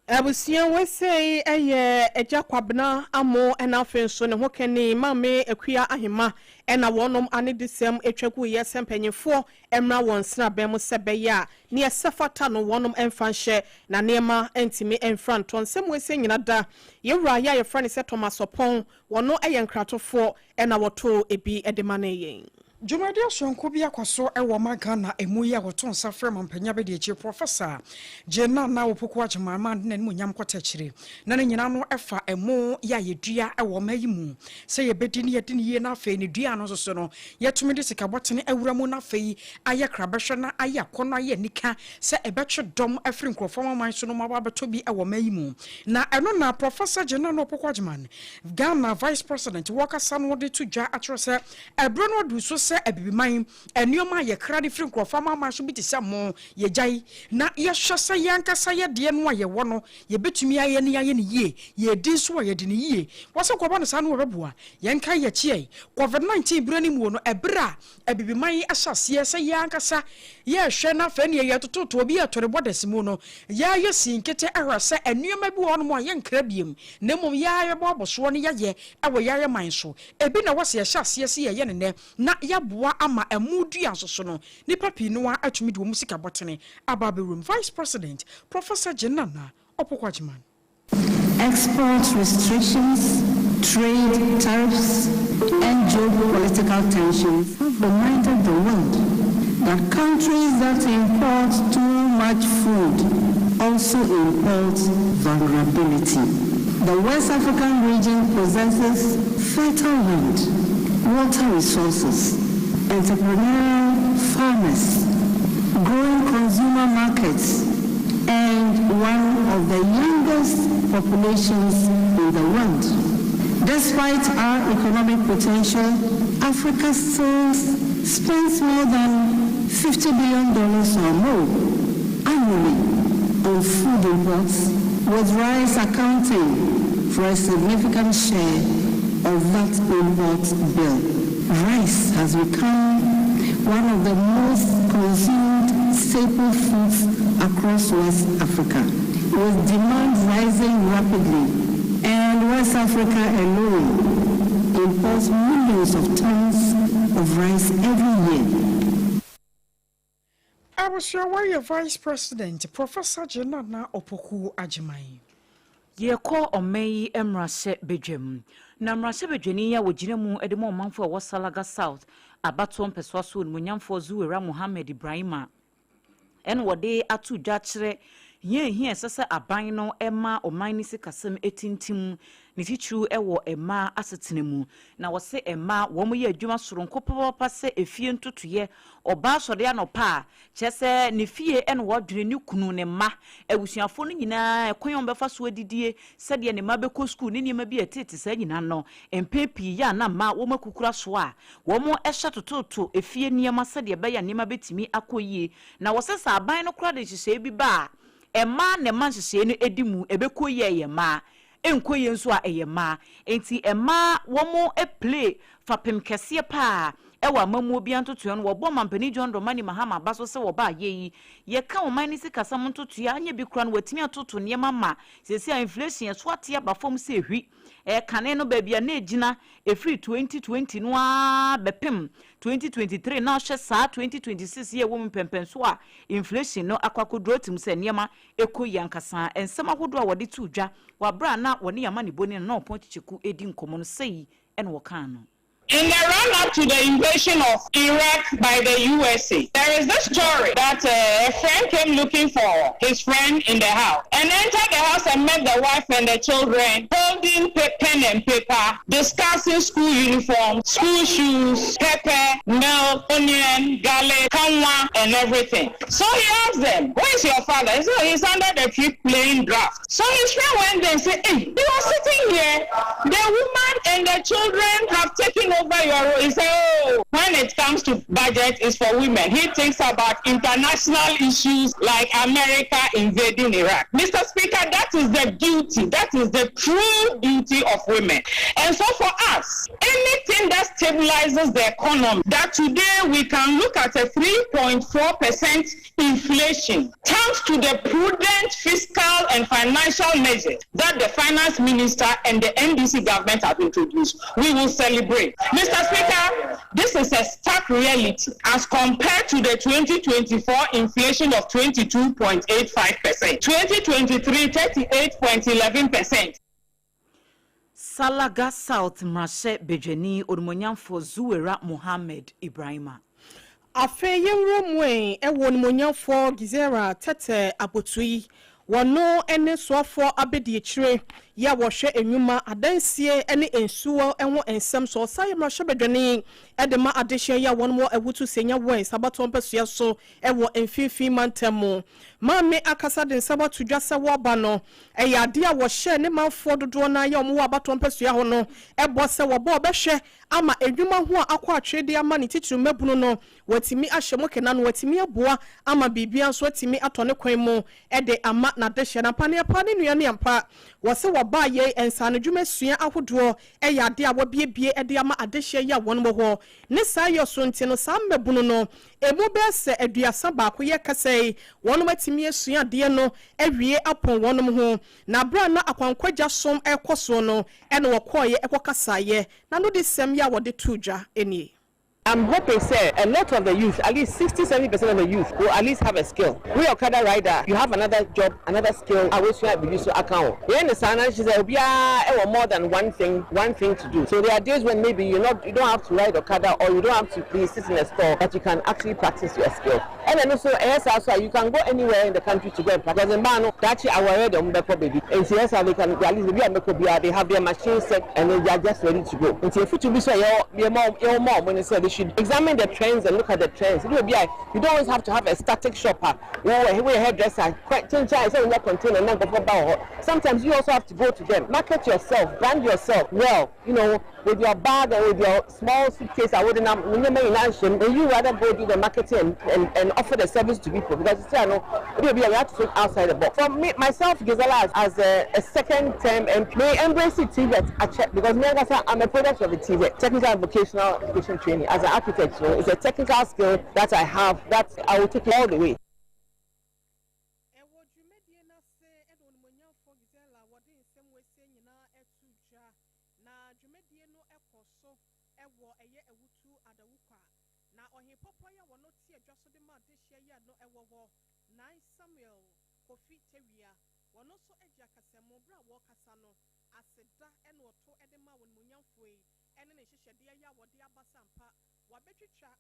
Speaker 6: Abusua wesei ɛyɛ Agya Kwabena Amo, ɛna afei nso ne ho kɛne Maame Akua Ahema, ɛna wɔnom ane de sɛm atwa gu yɛ sɛ mpanyinfoɔ mmra wɔn nsraban mu sɛ bɛyɛ a ne ɛsɛ fata no wɔnom mfa nhyɛ na nneɛma ntumi mfra ntɔ. Nsɛm wesei nyina da yɛwura yɛ a yɛfrɛ no sɛ Thomas Ɔpɔn, wɔno ɛyɛ nkratofoɔ, ɛna wɔtoo ebi de ma ne yɛn.
Speaker 1: Dwumadi soronko bi akɔ so wɔ ɔman Ghana emu yi a wɔto nsa frɛ mampanyin abadiakyiri Professor Jane Nana Opoku Agyemang ma de n'animuonyam kɔta akyire. Na ne nyinaa no fa ɛmo yɛ a yɛdua wɔ ɔman yi mu sɛ yɛbɛdi ne yɛdi no yie na afei ne dua no nso so no yɛatumi de sika bɔtene awura mu na afei ayɛ krabɛhwɛ na ayɛ akɔnnɔ ayɛ anika sɛ ɛbɛtwe dɔm afiri nkurɔfoɔ amanman so no ma wɔabɛtɔ bi wɔ ɔman yi mu. Na ɛno na Professor Jane Nana Opoku Agyemang, Ghana Vice President wɔkasa no de to dwa akyerɛ sɛ Ɛberɛ no aduru so sɛ Abibiman nneɛma a yɛkra de firi nkurɔfoɔ amanaman so bi te sɛ mo, yɛgyae na yɛhwɛ sɛ yɛn ankasa yɛ deɛ no a yɛwɔ no yɛbɛtumi ayɛ na yɛayɛ no yie, yɛredi nso a yɛadi no yie. Wɔ sɛ kɔba no saa no wɔbɛboa yɛn nkae yɛkyeɛe Covid 19 berɛ no muo no ɛberɛ a Abibiman ahyɛ aseɛ sɛ yɛn ankasa yɛrehwɛ na afei neɛ yɛtototo obi yɛto ne borders mu no yɛayɛ sii nkete ahwɛ sɛ nneɛma bi wɔ hɔnom a yɛnkra biom na mmom yɛa yɛbɔ abɔsoɔ no yɛayɛ wɔ yɛayɛ man so. Ebi na ɛwɔ sɛ yɛhyɛ aseɛ sɛ yɛyɛ no nnɛ na yɛaboa ama ɛmo dua nso so no, nnipa pii no ara atumi de wɔn sika bɔtene aba abɛwura mu. Vice President, Professor Jane Nana Opoku Agyemang.
Speaker 11: Export restrictions, trade tariffs, and geopolitical tensions have reminded the world that countries that import too much food also import vulnerability. The West African region possesses fertile land, water resources, entrepreneurial farmers, growing consumer markets, and one of the youngest populations in the world. Despite our economic potential, Africa still spends more than $50 billion or more annually on food imports, with rice accounting for a significant share of that import bill. Rice has become one of the most consumed staple foods across West Africa, with demand rising rapidly, and West Africa alone imports millions of tons of rice every year.
Speaker 1: Abusua wɔyɛ Vice President, Professor Jane Nana Opoku Agyemang.
Speaker 5: Yɛkɔ ɔman yi mmarahyɛ badwam na mmarahyɛ badwani yi a wɔgyina mu de ma ɔmanfoɔ a ɛwɔ Salaga South abatoɔ mpɛsoa so, onimonyamfoɔ Zuwera Mohammed Ibrahima, ɛna wɔde ato dwa kyerɛ hia hia ɛsɛ sɛ aban no ma ɔman no sikasɛm etintim, ne titiriw wɔ mmaa asetena mu. Na wɔsɛ mmaa wɔn yɛ adwuma soronko papaapa sɛ efie ntotoyɛ. Ɔbaa sɔre anɔpa a, kyerɛ sɛ ne fie ɛna wɔdwene ne kunu, ne mma, abusuafoɔ no nyinaa, ɛkwan a wɔbɛfa so adidie, sɛdeɛ ne mma bɛkɔ sukuu ne nneɛma bi a ɛtete saa nyinaa no. Mpɛn pii yɛ a na mmaa wɔn akukura so a wɔn hyɛ tototo efie nneɛma sɛdeɛ ɛbɛyɛ a nneɛma bɛtumi akɔ yie. Na wɔsɛ sɛ aban no koraa de nhyehyɛeɛ bi ba a, mmaa na ɛma nhyehyɛeɛ no edi mu. Ɛbɛkɔ yie ɛyɛ mmaa, nkɔ yie nso a ɛyɛ mmaa. Nti mmaa wɔn play fapem kɛseɛ paa ɛwɔ amammuo bi ntotoeɛ no. Wɔbɔ mampanin John Dramani Mahama aba so sɛ wɔba ayɛ yi, yɛka ɔman no sikasɛm ntotoeɛ anyɛ bi kora no, watumi atoto nneɛma ma seesei a inflation ɛso ate aba fam sɛ ehwi ɛkane no baabi a na egyina efiri 2020 no ara bɛpem 2023 na ɔhyɛ saa 2026 yɛ ɛwɔ mu mpɛmpɛnso a inflation no akɔ akɔduro tim sɛ nneɛma ɛkɔ yi ankasa. Nsɛm ahodoɔ a wɔde to dwa wɔ abere a na wɔne yamma ne boni na ɔpɔn kyekyeku edi nkɔmmɔ no, sɛyi ɛna wɔkaa no.
Speaker 12: In the run up to the invasion of Iraq by the USA, there is this story that a friend came looking for his friend in the house and entered the house and met the wife and the children holding pen and paper, discussing school uniforms, school shoes, pepper, milk, onion, garlic, kanwa, and everything. So he asked them, "Where is your father?" He said, "He's under the tree playing draft." So his friend went there and said, "Hey, you are sitting here, the woman and the children have taken over your role." He said, "Oh, when it comes to budget, it's for women. He thinks about international issues like America invading Iraq." Mr. Speaker, that is the duty, that is the true duty of women. And so for us, anything that stabilizes the economy, that today we can look at a 3.4% inflation, thanks to the prudent fiscal and financial measures that the finance minister and the NDC government have introduced, we will celebrate. Mr. Speaker, this is a stark reality as compared to the 2024 inflation of 22.85%, 2023 38.11%.
Speaker 5: Salaga South mmarahyɛ badwani Onimonyamfoɔ Zuwera Mohammed Ibrahima.
Speaker 6: Afei yɛnwura mu ɛ wɔ Onimuonyamfoɔ Gizera Tɛtɛ Abotui, wɔno ne soafoɔ abɛdiakyire yi a wɔhwɛ nnwuma, adansie ne nsuo ho nsɛm so. Ɔsan yɛ mmarahyɛbadwani de ma adehyeɛ yi a wɔn wɔ Awutu Senya West abatoɔ mpasua so wɔ Mfinfini mantam mu. Maame akasa de nsɛm ato dwa sɛ wɔreba no ɛyɛ adeɛ a wɔhyɛɛ ne manfoɔ dodoɔ no ara yi a wɔwɔ abatoɔ mpasua hɔ no bɔ sɛ wɔba wɔbɛhwɛ ama nnwuma ho a akɔ atwere de ama ne titiriw mmabunu no, watumi ahyɛ mu kena na watumi aboa ama biribiara nso atumi atɔ ne kwan mu de ama n'adehyeɛ. Na ampa ne ampa ne nua ne ampa, wɔse wɔbaa yei nsaanodwuma sua ahodoɔ yɛ adeɛ a wɔabiebie de ama adehyeɛ yi a wɔn wɔ hɔ. Ne saa yɔ so nti no, saa mmabunu no ɛmu bɛyɛ sɛ 31 yɛrekasa yi, wɔnom atumi asua adeɛ no awie apɔn wɔnom ho. Na berɛ a na akwankwagya som rekɔ soɔ no, ɛna wɔkɔeɛ kɔkasaeɛ, na anodisɛm yi a wɔde too dwa nie.
Speaker 13: I'm hoping sɛ a lot of the youth, at least 60, 70% of the youth will at least have a skill. Woyɛ okada rider a, you have another job, another skill a woasua biribi nso aka ho. Yɛyɛ no saa no a, na kyerɛ sɛ obiara wɔ more than one thing, one thing to do. So there are days when maybe you're not, you don't have to ride okada or you don't have to be sit in a store but you can actually practice your skill. Ɛna ɛno nso ɛyɛ saa nso a, you can go anywhere in the country to go and practice because mmaa no daakye awareɛ deɛ wɔbɛkɔ baabi nti ɛyɛ saa they can at least baabi a wɔbɛkɔ biara they have their machine set and then they are just ready to go. Nti afutuo bi nso a yɛwɔ yɛma yɛwɔ ma wɔn ne sɛ they should examine the trends and look at the trends. Ebi wɔ bi a you don't always have to have a static shop a wowɔ woyɛ hairdresser kyenkyen a ɛsɛ wonya container na nkurɔfoɔ ba wɔ hɔ. Sometimes you also have to go to them, market yourself, brand yourself well, you know, with your bag and with your small suitcase a wode nam wo nneɛma nyinaa nhyɛ mu and you rather go do the marketing and, and, and offer the service to people because you see I know maybe we have to think outside the box. For me myself Gisela as, as a, a second term MP me embrace TVET akyɛ because me ankasa I'm a product of the TVET technical and vocational education training as an architect so it's a technical skill that I have that I will take it all the way.
Speaker 6: Ɛwɔ dwumadie no ase na Onimuonyamfoɔ Gisela wɔde nsɛm wɔasie nyinaa ato dwa. Na dwumadie no kɔ so wɔ ɛyɛ Awutu Adawukwa. Na ɔhenpɔpɔ yi a wɔno te adwa so de ma adehyeɛ yi a no wɔ hɔ, Nai Samuel Kofi Tawia, wɔno nso agye akasamu. Berɛ a wɔrekasa no, aseda na ɔto de ma onimuonyamfoɔ yi ne ne nhyehyɛdeɛ yi a wɔde aba sɛ ampa wɔabɛtwitwa.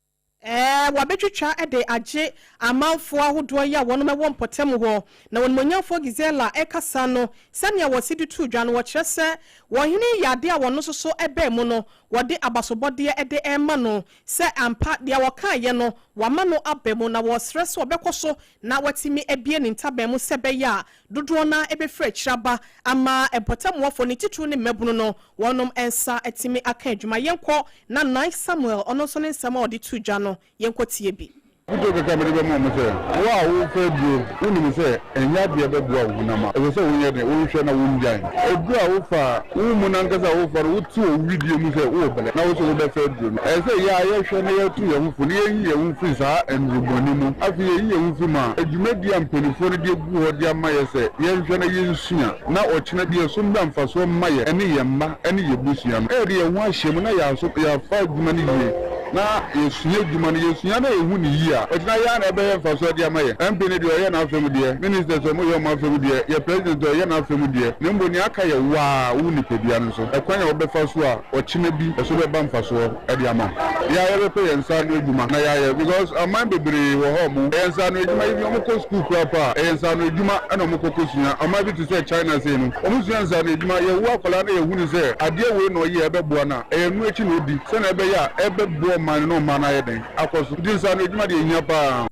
Speaker 6: Ɛɛ, wɔabɛtwitwa de agye amanfoɔ ahodoɔ yi a wɔnom wɔ mpɔtam hɔ. Na Onimuonyamfoɔ Gisela rekasa no, sɛnea wɔsi de too dwa no, wɔkyerɛ sɛ wɔhene yi yɛ adeɛ a wɔno nso so baa mu no, wɔde abasobɔdeɛ de rema no, sɛ ampa deɛ wɔkaeɛ no, wɔama no aba mu, na wɔresrɛ sɛ ɔbɛkɔ so na watumi abue ne ntaban mu sɛ ɛbɛyɛ a dodoɔ no ara bɛfiri akyiri aba ama mpɔtamuwafoɔ, ne titiriw ne mmabunu no, wɔnom nsa atumi aka adwuma. Yɛnkɔ na Nai Samuel, ɔno nso ne nsɛm a ɔde too dwa no, yɛnkɔ tie bi.
Speaker 14: Afotuo kakra a mede bɛma wɔn sɛ, wo a worefa aduro, wonim sɛ ɛnyɛ adeɛ a ɛbɛboa wo honam a, ɛsɛ sɛ wonyɛ dɛn? Wonhwɛ na wongyae. Aduro a wofa a, wo mu no ankasa a wofa no, wote wɔ wo wedeɛ mu sɛ wowɔ brɛ na wo sɛ wobɛfa aduro no. Ɛsɛ sɛ yɛ ara yɛhwɛ na yɛtu yɛn ho fo na yɛyi yɛn ho firi saa nnuro bɔne mu. Afei yɛyi yɛn ho firi mu a, dwumadie a mpanimfoɔ no de agu hɔ de ama yɛ sɛ yɛnhwɛ na yɛnsua na ɔkyena bi ɛso mmra mfasoɔ mma yɛn ne yɛn mma ne yɛn abusua no. Yɛde yɛn ho ahyɛ mu na yɛafa adwuma no yie na yɛsua adwuma no, yɛsua na yɛhu no yie a, ɔkyena yɛn ara na ɛbɛyɛ mfasoɔ de ama yɛn. MP no deɛ ɔyɛ n'afa mu deɛ, Ministers wɔyɛ wɔn afa mu deɛ, yɛn President ɔyɛ n'afa mu deɛ, na mmom nea aka yɛ wo ara wo nipadua no nso, ɛkwan a wobɛfa so a ɔkyena bi ɛso bɛba mfasoɔ de ama wo. Yɛn ara yɛbɛpɛ yɛn nsa ano adwuma na yɛayɛ because aman bebree wɔ hɔ a wɔn ɛyɛ nsa ano adwuma even wɔn kɔ school koraa po a ɛyɛ nsa ano adwuma na wɔn kɔ kɔ sua. Ɔman bi te sɛ China sei no wɔn sua nsa ano adwuma. Yɛwo akwadaa na yɛhu no sɛ adeɛ wei na ɔyɛ a ɛbɛboa no a ɛyɛ ɛno akyi na ɔdi sɛnea ɛbɛyɛ a ɛbɛboa ɔman no na ɔman no ayɛ dɛn akɔ so. Nti nsa ano adwuma deɛ ɛhia paa.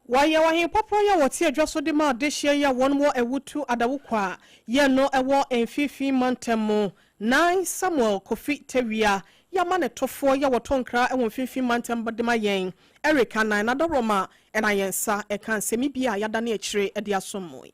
Speaker 6: Wɔyɛ ɔhenpɔpɔ yi a wɔte adwa so de ma adehyeɛ yi a wɔn wɔ Awutu Adawukwa yɛ no wɔ Mfinfin mantam mu. Nine Samuel Kofi Tawia yi ama ne tofoɔ yi a wɔtɔ nkra wɔ Mfinfin mantam de ma yɛn Eric Anan Nadaroma na yɛn nsa ka nsɛm yi bi a yɛadane akyire de asom mo yi.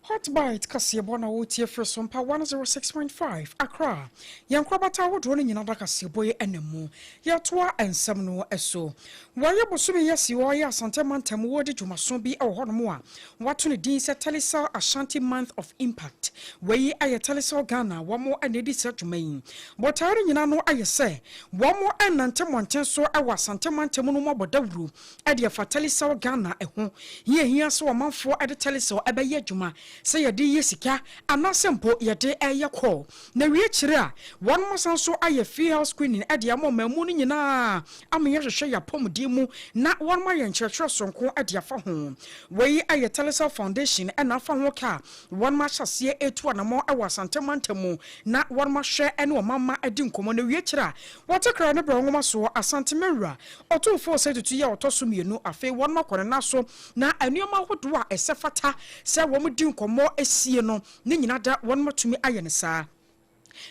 Speaker 1: Hot Bite kaseɛbɔ na woretie firi Sompa 106.5 Accra. Yɛn nkorabata ahodoɔ no nyina da kaseɛbɔ yi ɛna mu. Yɛtoa nsɛm no so. Wɔayɛ bosome yi asi hɔ yɛ Asante mantam wɔredi dwumaso bi wɔ hɔnom a wɔato ne din sɛ Telecel Ashanti Month of Impact. Wei yɛ Telecel Ghana wɔn na ɛdi saa dwuma yi. Botaeɛ no nyina no ayɛ sɛ wɔn nnante mmɔnten so wɔ Asante mantam no mu abɔ dawuro de afa Telecel Ghana ho. Hia hia sɛ ɔmanfoɔ de Telecel bɛyɛ adwuma. sɛ yɛde yɛ sika anaasɛ mpo yɛde ɛyɛ call. Na wie kyerɛ a, wɔn asan so ayɛ free health screening de ama ɔman mu no nyinaa ama yɛahwehwɛ yɛn apɔmuden mu na wɔn ayɛ nkyerɛkyerɛ soronko de afa ho. Wei ayɛ Telecel Foundation na afa ho ka a wɔn ahyɛ aseɛ retu anammɔn wɔ Asante mantam mu na wɔn ahwɛ ne ɔman mma adi nkɔmmɔ. Na wie kyerɛ a, wɔte kra ne brɛ nwoma soɔ Asante Mawura Ɔtumfoɔ Osei Tutu yi a ɔtɔ so mmienu, afei wɔn akɔ ne nan so na nneɛma ahodoɔ a ɛsɛ fata sɛ wɔn di nkɔmmɔ sie no ne nyina da wɔn atumi ayɛ no saa.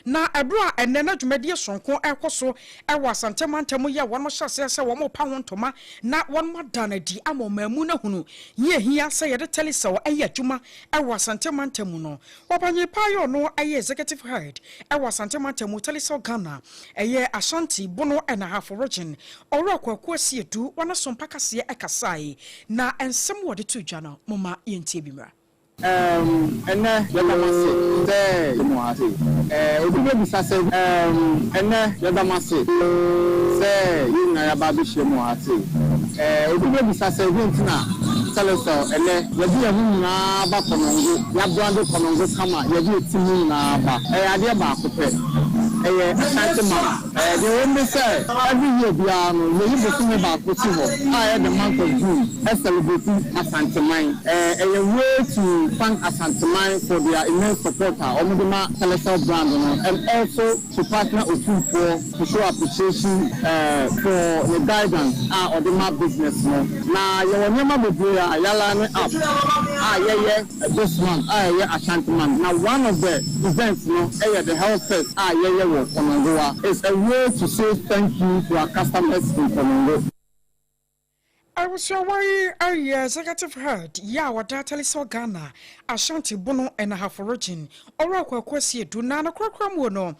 Speaker 1: Na ɛberɛ a ɛnnɛ na dwumadie sononko rekɔ so wɔ Asante mantam yi a wɔn hyɛ aseɛ sɛ wɔn repa ho ntoma na wɔn ada no adi ama ɔmanmu no ahunu yie hia sɛ yɛde Telecel yɛ adwuma wɔ Asante mantam mu no, Ɔpanyin paa yi a ɔno yɛ Executive Head wɔ Asante mantam mu Telecel Ghana, ɛyɛ Ashanti, Bono and Ahafo Region, Owura Kwaku Asiedu, wɔn asompa kaseɛ kasae, na nsɛm wɔde too dwa no, momma yɛntie bi mmra.
Speaker 15: Erm, ɛnnɛ yɛda mo ase sɛ yɛwɔ ha sei. Eh, obi bɛbisa sɛ. Erm, ɛnnɛ yɛda mo ase sɛ yɛn nyinaa yɛaba abɛhyia mu wɔ ha sei. Eh, obi bɛbisa sɛ deɛn nti na Telecel ɛnnɛ yɛde yɛn ho nyinaa aba Konongo, yɛabrande Konongo kama, yɛde yɛn ti mu nyinaa aba. Ɛyɛ adeɛ baako pɛ, ɛyɛ Ashanti Month. Deɛ ɛwɔ mu ne sɛ, every year biara no, yɛyi bosome baako si hɔ a ɛyɛ the month of June celebrate Asanteman. Ɛyɛ way to thank Asanteman for their immense support a wɔde ma Telecel brand no and also to partner Otumfoɔ to show appreciation for ne guidance a ɔde ma business no. Na yɛwɔ nneɛma bebree a yɛaline up a yɛyɛ. This month a ɛyɛ Ashanti month na one of the events no yɛ the health fest a yɛyɛ wɔ Konongowa. It's a way to say thank you to our customers in Konongo.
Speaker 1: Abusuawa yi yɛ Executive Head yi a ɔda Telecel Ghana, Ashanti, Bono and Ahafo Region, Owura Kwaku Asiedu, na ne korakora muo no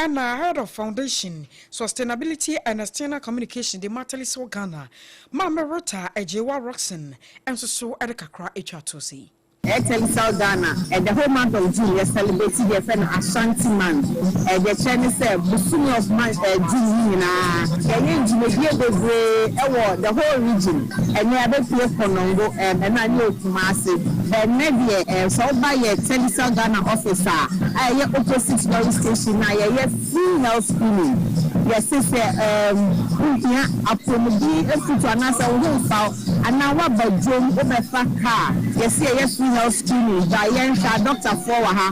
Speaker 1: na Head of Foundation, Sustainability and External Communication de ma Telecel Ghana, Maame Rita Agyewa Rockson nso so de kakra atwa to sei.
Speaker 16: Telecel Ghana, the whole month of June yɛ celebrate deɛ yɛfrɛ no Ashanti month. Deɛ ɛkyerɛ ne sɛ bosome of month June yi nyinaa yɛyɛ dwumadie bebree wɔ the whole region. Ɛnnɛ yɛabɛpue Konongo, ɛno a ne yɛwɔ Kumasi. But ɛnnɛ deɛ sɛ woba yɛ Telecel Ghana office a, a ɛyɛ opposite lorry station no a yɛyɛ free health screening. Yɛse sɛ wohia apɔmuden afutu anaasɛ wo ho mfa wo anaa woaba dwom wobɛfa car, yɛse yɛyɛ free health screening. Bra yɛnhwɛ, adɔktafoɔ wɔ ha,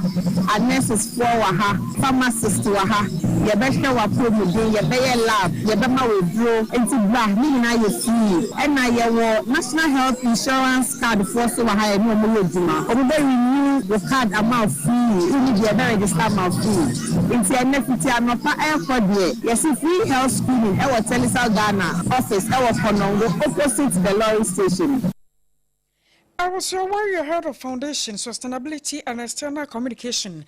Speaker 16: anɛsesfoɔ wɔ ha, pharmacist wɔ ha, yɛbɛhwɛ w'apɔmuden, yɛbɛyɛ lab, yɛbɛma wo aduro. Nti bra, ne nyinaa yɛ free. Ɛna yɛwɔ National Health Insurance card foɔ nso wɔ ha a yɛne wɔn yɛ adwuma. Wɔn bɛ renew wo card ama wo free, wonni bi a yɛbɛ register ama wo free. Nti ɛnnɛ fiti anɔpa ɛrekɔ deɛ yɛse free health screening ɛwɔ Telecel Ghana office ɛwɔ Konongo opposite the lorry station.
Speaker 1: Abusua Warrior Head of Foundation, Sustainability and External Communication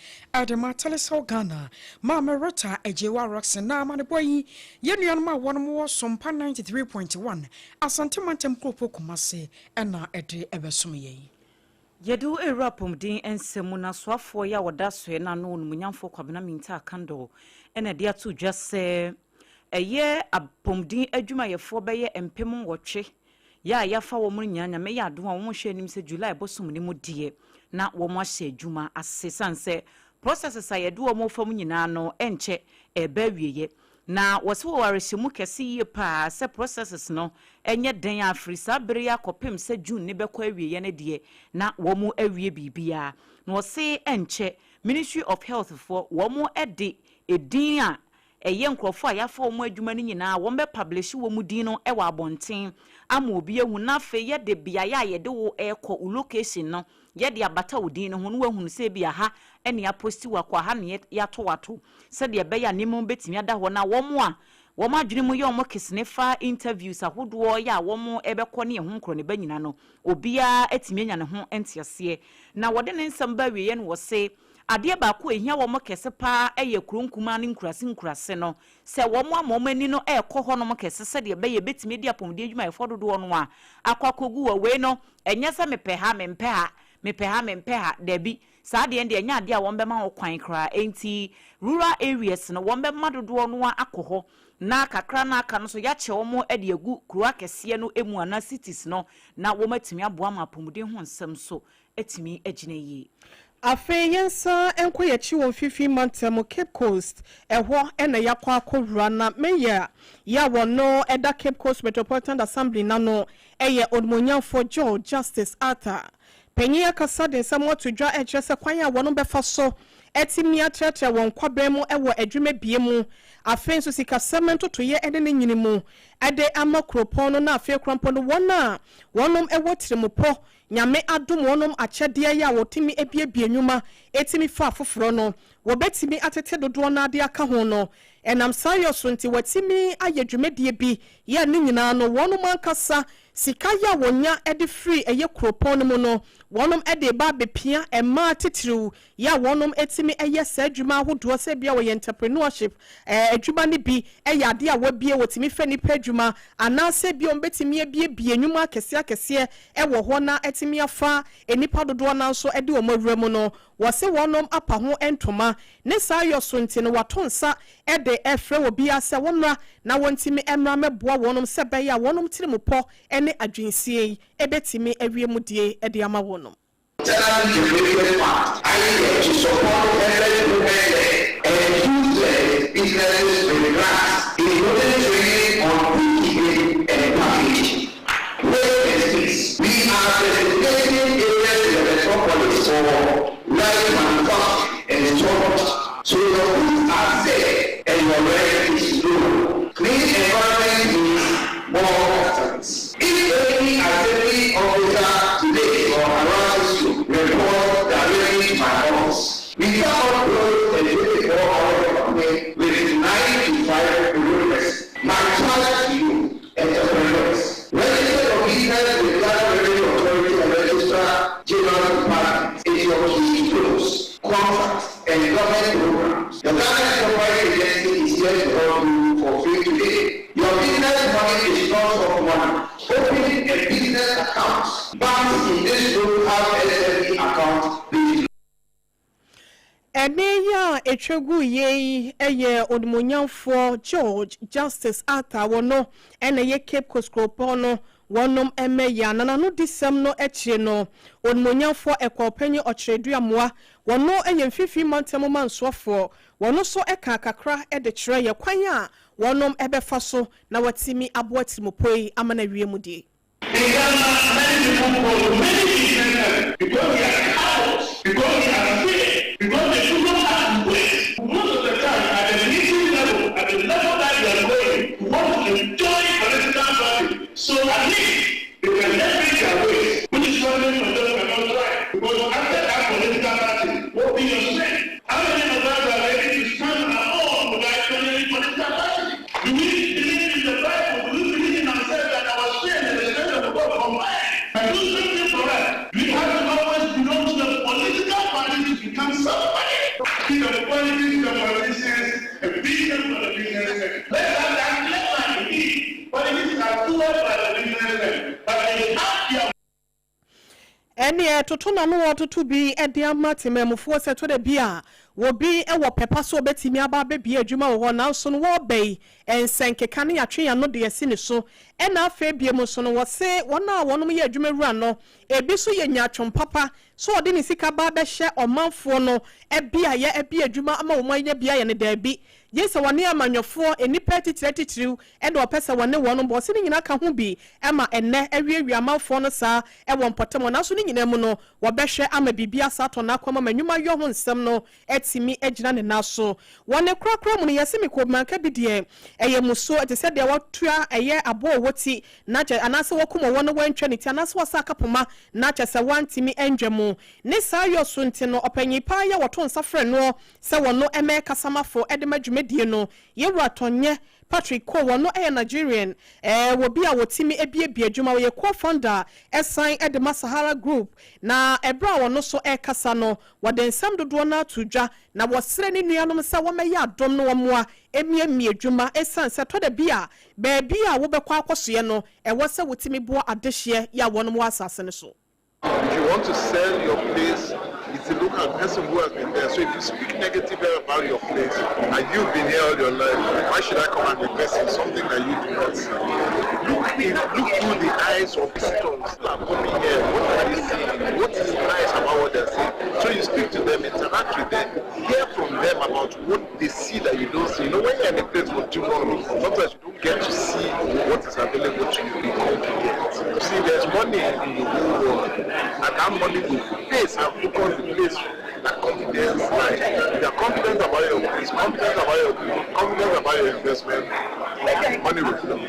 Speaker 1: de ma Telecel Ghana, Maame Rita Agyewa Rockson na amanebɔ yi yɛn nuanom a wɔnom wɔ Sompa 93.1 Asante Mantam Kuropɔ Kumase na ɛde ɛbɛsom yɛn.
Speaker 5: Yɛde wo rewura apɔmuden nsɛm mu na soafoɔ yi a wɔda asoɛ no ano Onimuonyamfoɔ Kwabena Mintah Akandoh na ɛde ato dwa sɛ ɛyɛ apɔmuden adwumayɛfoɔ bɛyɛ 8000 yɛ a yɛafa wɔn no nyinaa Nyame yɛ adom a wɔn hwɛ anim sɛ July bosom no mu deɛ na wɔn ahyɛ adwuma ase sane sɛ processes a yɛde wɔn refa mu nyinaa no ɛnkyɛ ɛreba awieɛ. Na wɔse wɔwɔ awerɛhyɛmu kɛse yie paa sɛ processes no nyɛ dɛn a firi saa bere yi akɔpem sɛ June no bɛkɔ awieɛ no deɛ na wɔn awie biribiara. Na wɔse ɛnkyɛ Ministry of Health foɔ wɔn de edin a ɛyɛ nkorɔfoɔ a yɛafa wɔn adwuma no nyinaa wɔn bɛ publish wɔn din no wɔ abɔnten ama obi ahu na afei yɛde beaeɛ a yɛde wo rekɔ wo location no Yɛde abata wo din no ho na woahunu sɛ ebia ha na yɛaposti wo akɔ, ha na yɛato wo ato, sɛdeɛ ɛbɛyɛ a nneɛma mu bɛtumi ada hɔ na wɔn a wɔn adwene mu yɛ wɔn kesene fa interviews ahodoɔ yɛ a wɔbɛkɔ ne ɛho nkorɔneba nyina no, obiara atumi anya ne ho nteaseɛ. Na wɔde ne nsɛm ba awieɛ no wɔse, adeɛ baako a ɛhia wɔn kɛse pa ara yɛ kuro nkumaa ne nkurase nkurase no, sɛ wɔn ama wɔn ani no rekɔ hɔnom kɛse sɛdeɛ ɛbɛyɛ ɛbɛtumi adi apɔmuden adwumayɛfoɔ dodoɔ no a akɔ akɔgu hɔ. Wei no, Ɛnyɛ sɛ mepɛ ha, mempɛ ha, mepɛ ha, mempɛ ha, dabi, saa deɛ no deɛ ɛnyɛ adeɛ a wɔbɛma ho kwan koraa, enti rural areas no wɔbɛma dodoɔ no ara akɔ hɔ na kakra no a aka no nso yɛakyɛ wɔn de agu kuro akɛseɛ no mu anaa cities no na wɔatumi aboa ma apɔmuden ho nsɛm nso. atumi agyina yie.
Speaker 6: Afei yɛnsan nkɔ yɛn akyi wɔ Mfimfini Mantam, Cape Coast, ɛhɔ na yɛakɔ akɔwura na Mayor yi a wɔno da Cape Coast Metropolitan Assembly no ano yɛ Onimuonyamfoɔ George Justice Arthur. Panyin akasa de nsɛm ato dwa rekyerɛ sɛ kwan a wɔnom bɛfa so atumi atrɛtrɛ wɔn kwaban mu wɔ adwuma bie mu, afei nso sikasɛm ntotoeɛ ne ne nyini mu de ama kuropɔn no na afei koraa mpo no wɔn a wɔnom wɔ tirimupɔ Nyame adom wɔnom akyɛdeɛ yi a wɔtumi biebie nwuma tumi fa afoforɔ no, wɔbɛtumi atete dodoɔ no ara de aka ho no. Ɛnam saa yɔ so nti wɔatumi ayɛ dwumadie bi yɛ ne nyinaa no wɔnom ankasa sika yɛ a wɔnya de firi ɛyɛ kuropɔn no mu no wɔnom de reba abɛpia mmaa titiriw yɛ a wɔnom tumi yɛ saa adwuma ahodoɔ sɛ ebia wɔyɛ entrepreneurship adwuma no bi yɛ adeɛ a wɔabue wɔtumi fa nnipa adwuma anaasɛ ebia wɔbɛtumi abuebue nnwuma akɛseɛ akɛseɛ wɔ hɔ na atumi afa nnipa dodoɔ no ara nso de wɔn awura mu no wɔse wɔnom apa ho ntoma ne saa yɔ so nti no wɔato nsa de refrɛ obiara sɛ wɔmmra na wɔntumi mmra mmɛboa wɔnom sɛ ɛbɛyɛ a wɔnom tirimupɔ ne adwensie yi bɛtumi awie mu die de ama wɔnom.
Speaker 2: Tenant Generated Fund, IEF, to support every women-led and youth-led businesses with grants, including training on bookkeeping and packaging. Waste and space. We are designating areas in the metropolis for rice manufacturing and storage, so your goods are safe and your rent is low. Clean environment means more customers. If any assembly officer today or harasses you, report directly to my office. We come up close a 24-hour economy with 9 to 5 bureaucracy. My challenge to you, entrepreneurs, register your business with Ghana Revenue Authority and Registrar General Department. It's your key to close contracts and government programs. The Ghana Enterprise Agency is here to help you for free today. Your business money is not soft money. Open a business account. Banks in this room have SME account. Please.
Speaker 6: Ɛnne yi a ɛtwa guiɛ yi yɛ Onimuonyamfoɔ George Justice Arthur, wɔno na ɛyɛ Cape Coast Kuropɔn no wɔnom mmɛyɛ na n'anodisɛm no akyire no, Onimuonyamfoɔ Ɛkɔɔpanyin Ɔkyerɛduamoa, wɔno yɛ Mfimfini Mantam Mansoafoɔ, wɔno nso kaa kakra de kyerɛɛ yɛ kwan a wɔnom bɛfa so na wɔatumi aboa tirimupɔ yi ama no awie mu die.
Speaker 17: In Ghana, many people go to many businesses because they are cowards, because they are afraid, because they do not have to wait. Most of the time, at the meeting level, at the level that you are going, you want to enjoy political party. So at least they can leverage their ways, which is what many of them cannot try. Because after that political party, what will be your strength? How many of us are ready to stand our own without joining any political party? Do we believe in the Bible? Do we believe in ourselves that our strength and the strength of God combined can do something for us? We have to always belong to the political party to become somebody. Be the politics, the politicians, and vision for the businessmen. Let's have that clear indeed. Politics are fueled by the businessmen, but they have their
Speaker 6: Ɛneɛ toto n'ano wɔtoto bi de ama temammufoɔ sɛ ɛtɔ da bi a wɔbi wɔ pɛ pa sɛ wɔbɛtumi aba abɛbue adwuma wɔ hɔ nanso no wɔreba yi nsɛnkeka ne yɛatwe yɛn ano de asi ne so. Ɛna afei biom nso no wɔse wɔn a wɔnom yɛ adwuma wura no ebi nso yɛ nyaatwom papa sɛ ɔde ne sika ba abɛhyɛ ɔmanfoɔ no beaeɛ abue adwuma ama wɔn anya bi ayɛ no daabi gye sɛ wɔne amanyɔfoɔ, nnipa atitire atitiriw na wɔpɛ sɛ wɔne wɔn bɔ. Ɔse ne nyinaa ka ho bi ma ɛnnɛ awiawia amanfoɔ no saa wɔ mpɔtam hɔ. Nanso ne nyinaa mu no, wɔbɛhwɛ ama biribi asa atɔ n'akwan mu ama nnwuma yɔ ho nsɛm no atumi agyina ne nan so. Wɔ ne korakora mu no, yɛse mekɔ manka bi deɛ, ɛyɛ mmusuo, ɛte sɛ deɛ wɔatua ɛyɛ aboa ɔwɔ ti na kyɛ anaasɛ wɔakum ɔwɔ na wɔantwa ne ti anaasɛ wɔasa akapoma na kyɛ sɛ wɔantumi andwa mu. Ne saa yɔ so nti no, ɔpanyin paa yi a wɔto nsa frɛ noɔ sɛ wɔno mmɛyɛ kasamafo de ma dwumadie no, Yɛwura Tonye Patrick Cole, wɔno yɛ Nigerian wɔ bi a wɔtumi biebie adwuma, ɔyɛ co-founder san de ma Sahara Group, na ɛberɛ a wɔno so rekasa no, wɔde nsɛm dodoɔ no ara too dwa na wɔsrɛ ne nuanom sɛ wɔmmɛyɛ adom na wɔmmoa mmiemmie adwuma ɛsiane sɛ ɛtɔ da bi a baabi a wobɛkɔ akɔsoɛ no ɛwɔ sɛ wotumi boa adehyeɛ yɛ a wɔnom wɔ asase no so.
Speaker 18: If you want to sell your place,
Speaker 14: It's the local person who has been there. So if you speak negatively about your place and you've been here all your life, why should I come and invest in something that you do not see? Look in, look through the eyes of visitors who are coming here. What are they seeing? What is nice about what they're seeing? So you speak to them, interact with them, hear from them about what they see that you don't see. You know, when you're in a place for too long, sometimes you don't get to see what is available to you. Be confident. You see, there's money in the whole world, and that money will face and focus the place that confidence lies. If you're confident about your place, confident about your people, confident about your investment, money will flow.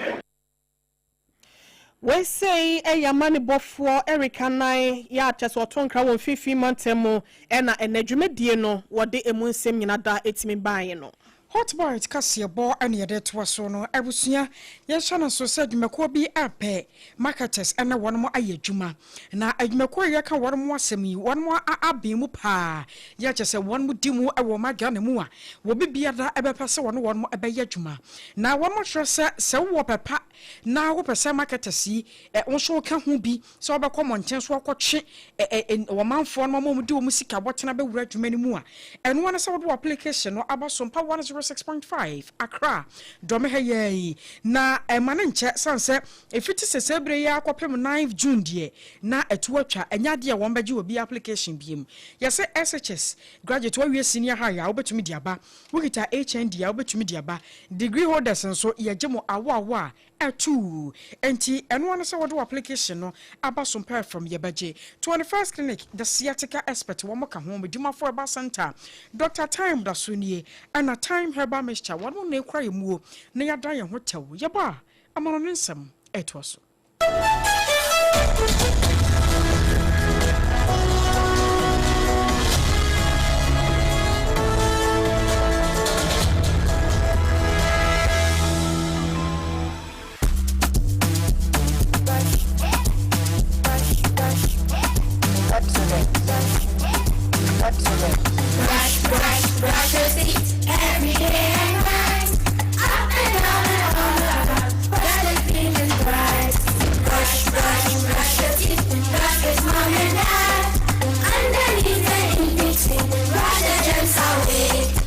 Speaker 6: Wei sei yɛ amanebɔfoɔ Eric Anan yɛ a kyerɛ sɛ ɔto nkra wɔ Mfimfini Mantam mu na ɛnɛ dwumadie no wɔde ɛmu nsɛm nyina da ɛtumi baeɛ no.
Speaker 1: Hot Bite kaseɛbɔ na yɛde retoa so no. Abusua, yɛnhyɛ no nso sɛ adwumakuo bi repɛ marketers ne wɔn ayɛ adwuma. Na adwumakuo a yɛreka wɔn ho asɛm yi, wɔn aben mu paa. Yɛ kyerɛ sɛ wɔn di mu wɔ ɔman Ghana mu a, obi biara bɛpɛ sɛ wɔne wɔn bɛyɛ adwuma. Na wɔn kyerɛ sɛ, sɛ wowɔ pɛ pa na wopɛ sɛ marketers yi wo nso woka ho bi sɛ wobɛkɔ mmɔnten so akɔtwe ɔmanfoɔ no ma wɔde wɔn sika bɔtena bɛwura adwuma no mu a, ɛno ara ne sɛ wode w'application no aba Sompa 106.5 Accra Dɔme ha yi ara yi. Na ɛmma no nkyɛ sane sɛ ɛfiti sɛsɛɛ berɛ yi ara kɔpem 9 June deɛ na ɛto atwa, ɛnyɛ adeɛ a wɔbɛgye obi application biom. Yɛse SHS graduate woawie senior high a wobɛtumi de aba, wokita HND a wobɛtumi de aba, degree holders nso yɛgye mo awoawoa a atuu. Enti ɛno ara ne sɛ wode w'application no aba so mpɛ fam yɛbɛgye. 21st Clinic, The Sciatica Expert wɔn ka ho, Medimafo Herbal Centre, Doctor Time da so nie, ɛna Time Herbal Mixture wɔn na ɛkura yɛn muo na yɛada yɛn ho tɛw. Yɛbɔ a, amanɔne nsɛm ɛtoa so.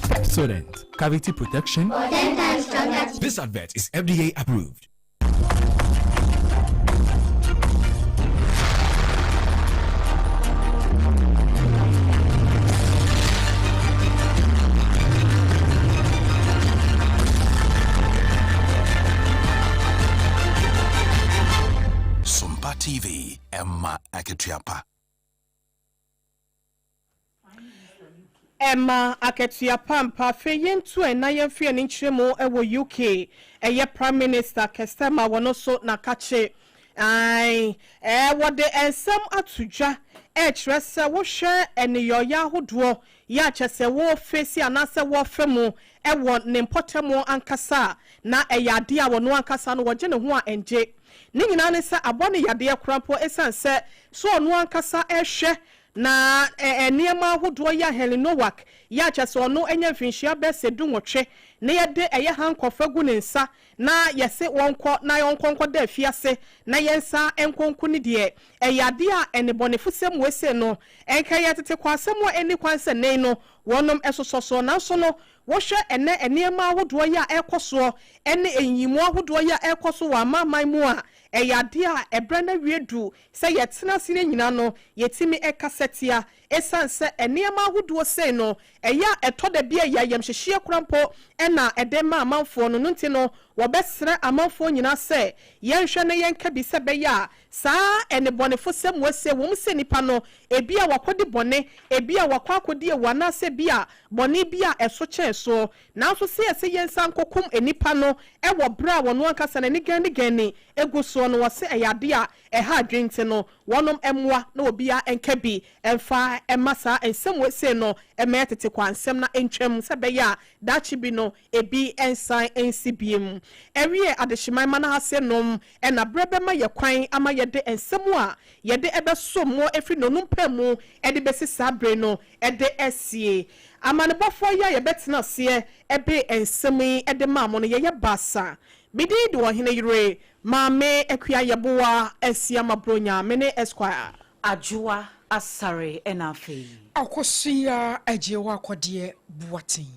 Speaker 18: Pepsodent, cavity protection. This advert is FDA approved.
Speaker 19: Sompa TV, Emma Akatua
Speaker 6: Ɛma akatua pa ampa. Afei yɛntu ɛ na yɛmfa yɛn ani nkyerɛ mu wɔ UK. Ɛyɛ Prime Minister Keir Starmer wɔno nso n'akakye. Ae, ɛɛ wɔde nsɛm ato dwa ɛrekyerɛ sɛ wohwɛ nneyɔeɛ ahodoɔ yɛ a kyerɛ sɛ wɔrefesi anaasɛ wɔrefa mu wɔ ne mpɔtam ankasa a, na ɛyɛ adeɛ a wɔno ankasa no wɔgye ne ho a ɛngye. Ne nyinaa ne sɛ abɔ no yadeɛ koraa mpo ɛsiane sɛ sɛ ɔno ankasa rehwɛ Na nneɛma ahodoɔ yi a Henry Nowak yɛ a kyerɛ sɛ ɔno anya mfinhyia bɛyɛ sɛ dunwɔtwe na yɛde ɛyɛ handcuff agu ne nsa na yɛse wɔnkɔ na ɔnkɔ nkɔda afiase na yɛnsan nkɔ nku no deɛ, ɛyɛ adeɛ a nnebɔnefosɛm wei sei no, nka ɛyɛ tete kɔ asɛm a ɛnni kwan sɛ nnɛ yi no wɔnom sosɔ soɔ. Nanso no, wohwɛ ɛnnɛ nneɛma ahodoɔ yi a ɛrekɔ soɔ ne nyiyimu ahodoɔ yi a ɛrekɔ so wɔ amanaman mu a, ɛyɛ adeɛ a ɛberɛ no awie du Sɛ yɛtena ase no nyinaa no, yɛtumi kasa tia. Esiane sɛ nneɛma ahodoɔ sei no, ɛyɛ a ɛtɔ da bi a ɛyɛ ayamhyehyeɛ koraa mpo na ɛde ma amanfoɔ no, no nti no, wɔbɛsrɛ amanfoɔ nyinaa sɛ yɛnhwɛ na yɛnka bi sɛ ɛbɛyɛ a saa nnebɔnefosɛm wei sɛ ɛwɔ mu sɛ nnipa no, ebia wakɔdi bɔne, ebia wakɔ akɔdi awu anaasɛ ebia bɔne bi a ɛso kyɛn so, nanso sɛ yɛse yɛnsan nkɔkum nnipa no wɔ berɛ a wɔn ankasa n'ani ganniganni gu soɔ no, wɔse ɛyɛ adeɛ a ɛha adwene nti no, wɔnom mmoa na obiara nka bi mfa mma saa nsɛm wei sei no mmɛyɛ tete kwa nsɛm na ɛntwam sɛ ɛbɛyɛ a daakye bi no ebi nsan nsi biom. Ɛwiee adehyeman ma no ha se nom na berɛ bɛma yɛ kwan ama yɛde nsɛm a yɛde bɛsom mo ɛfiri nnɔnum pɛ mu de bɛsi saa bere no de asie. Amanebɔfoɔ yi a yɛbɛtena aseɛ de nsɛm yi de maa mo no yɛyɛ baasa. Me din de Ɔhene Yere Maame Akua Yeboah Asiamah Bronya, me ne Esquire.
Speaker 5: Adwoa Asare ɛna afei.
Speaker 1: Akosua Agyewa Akɔdeɛ Boateng.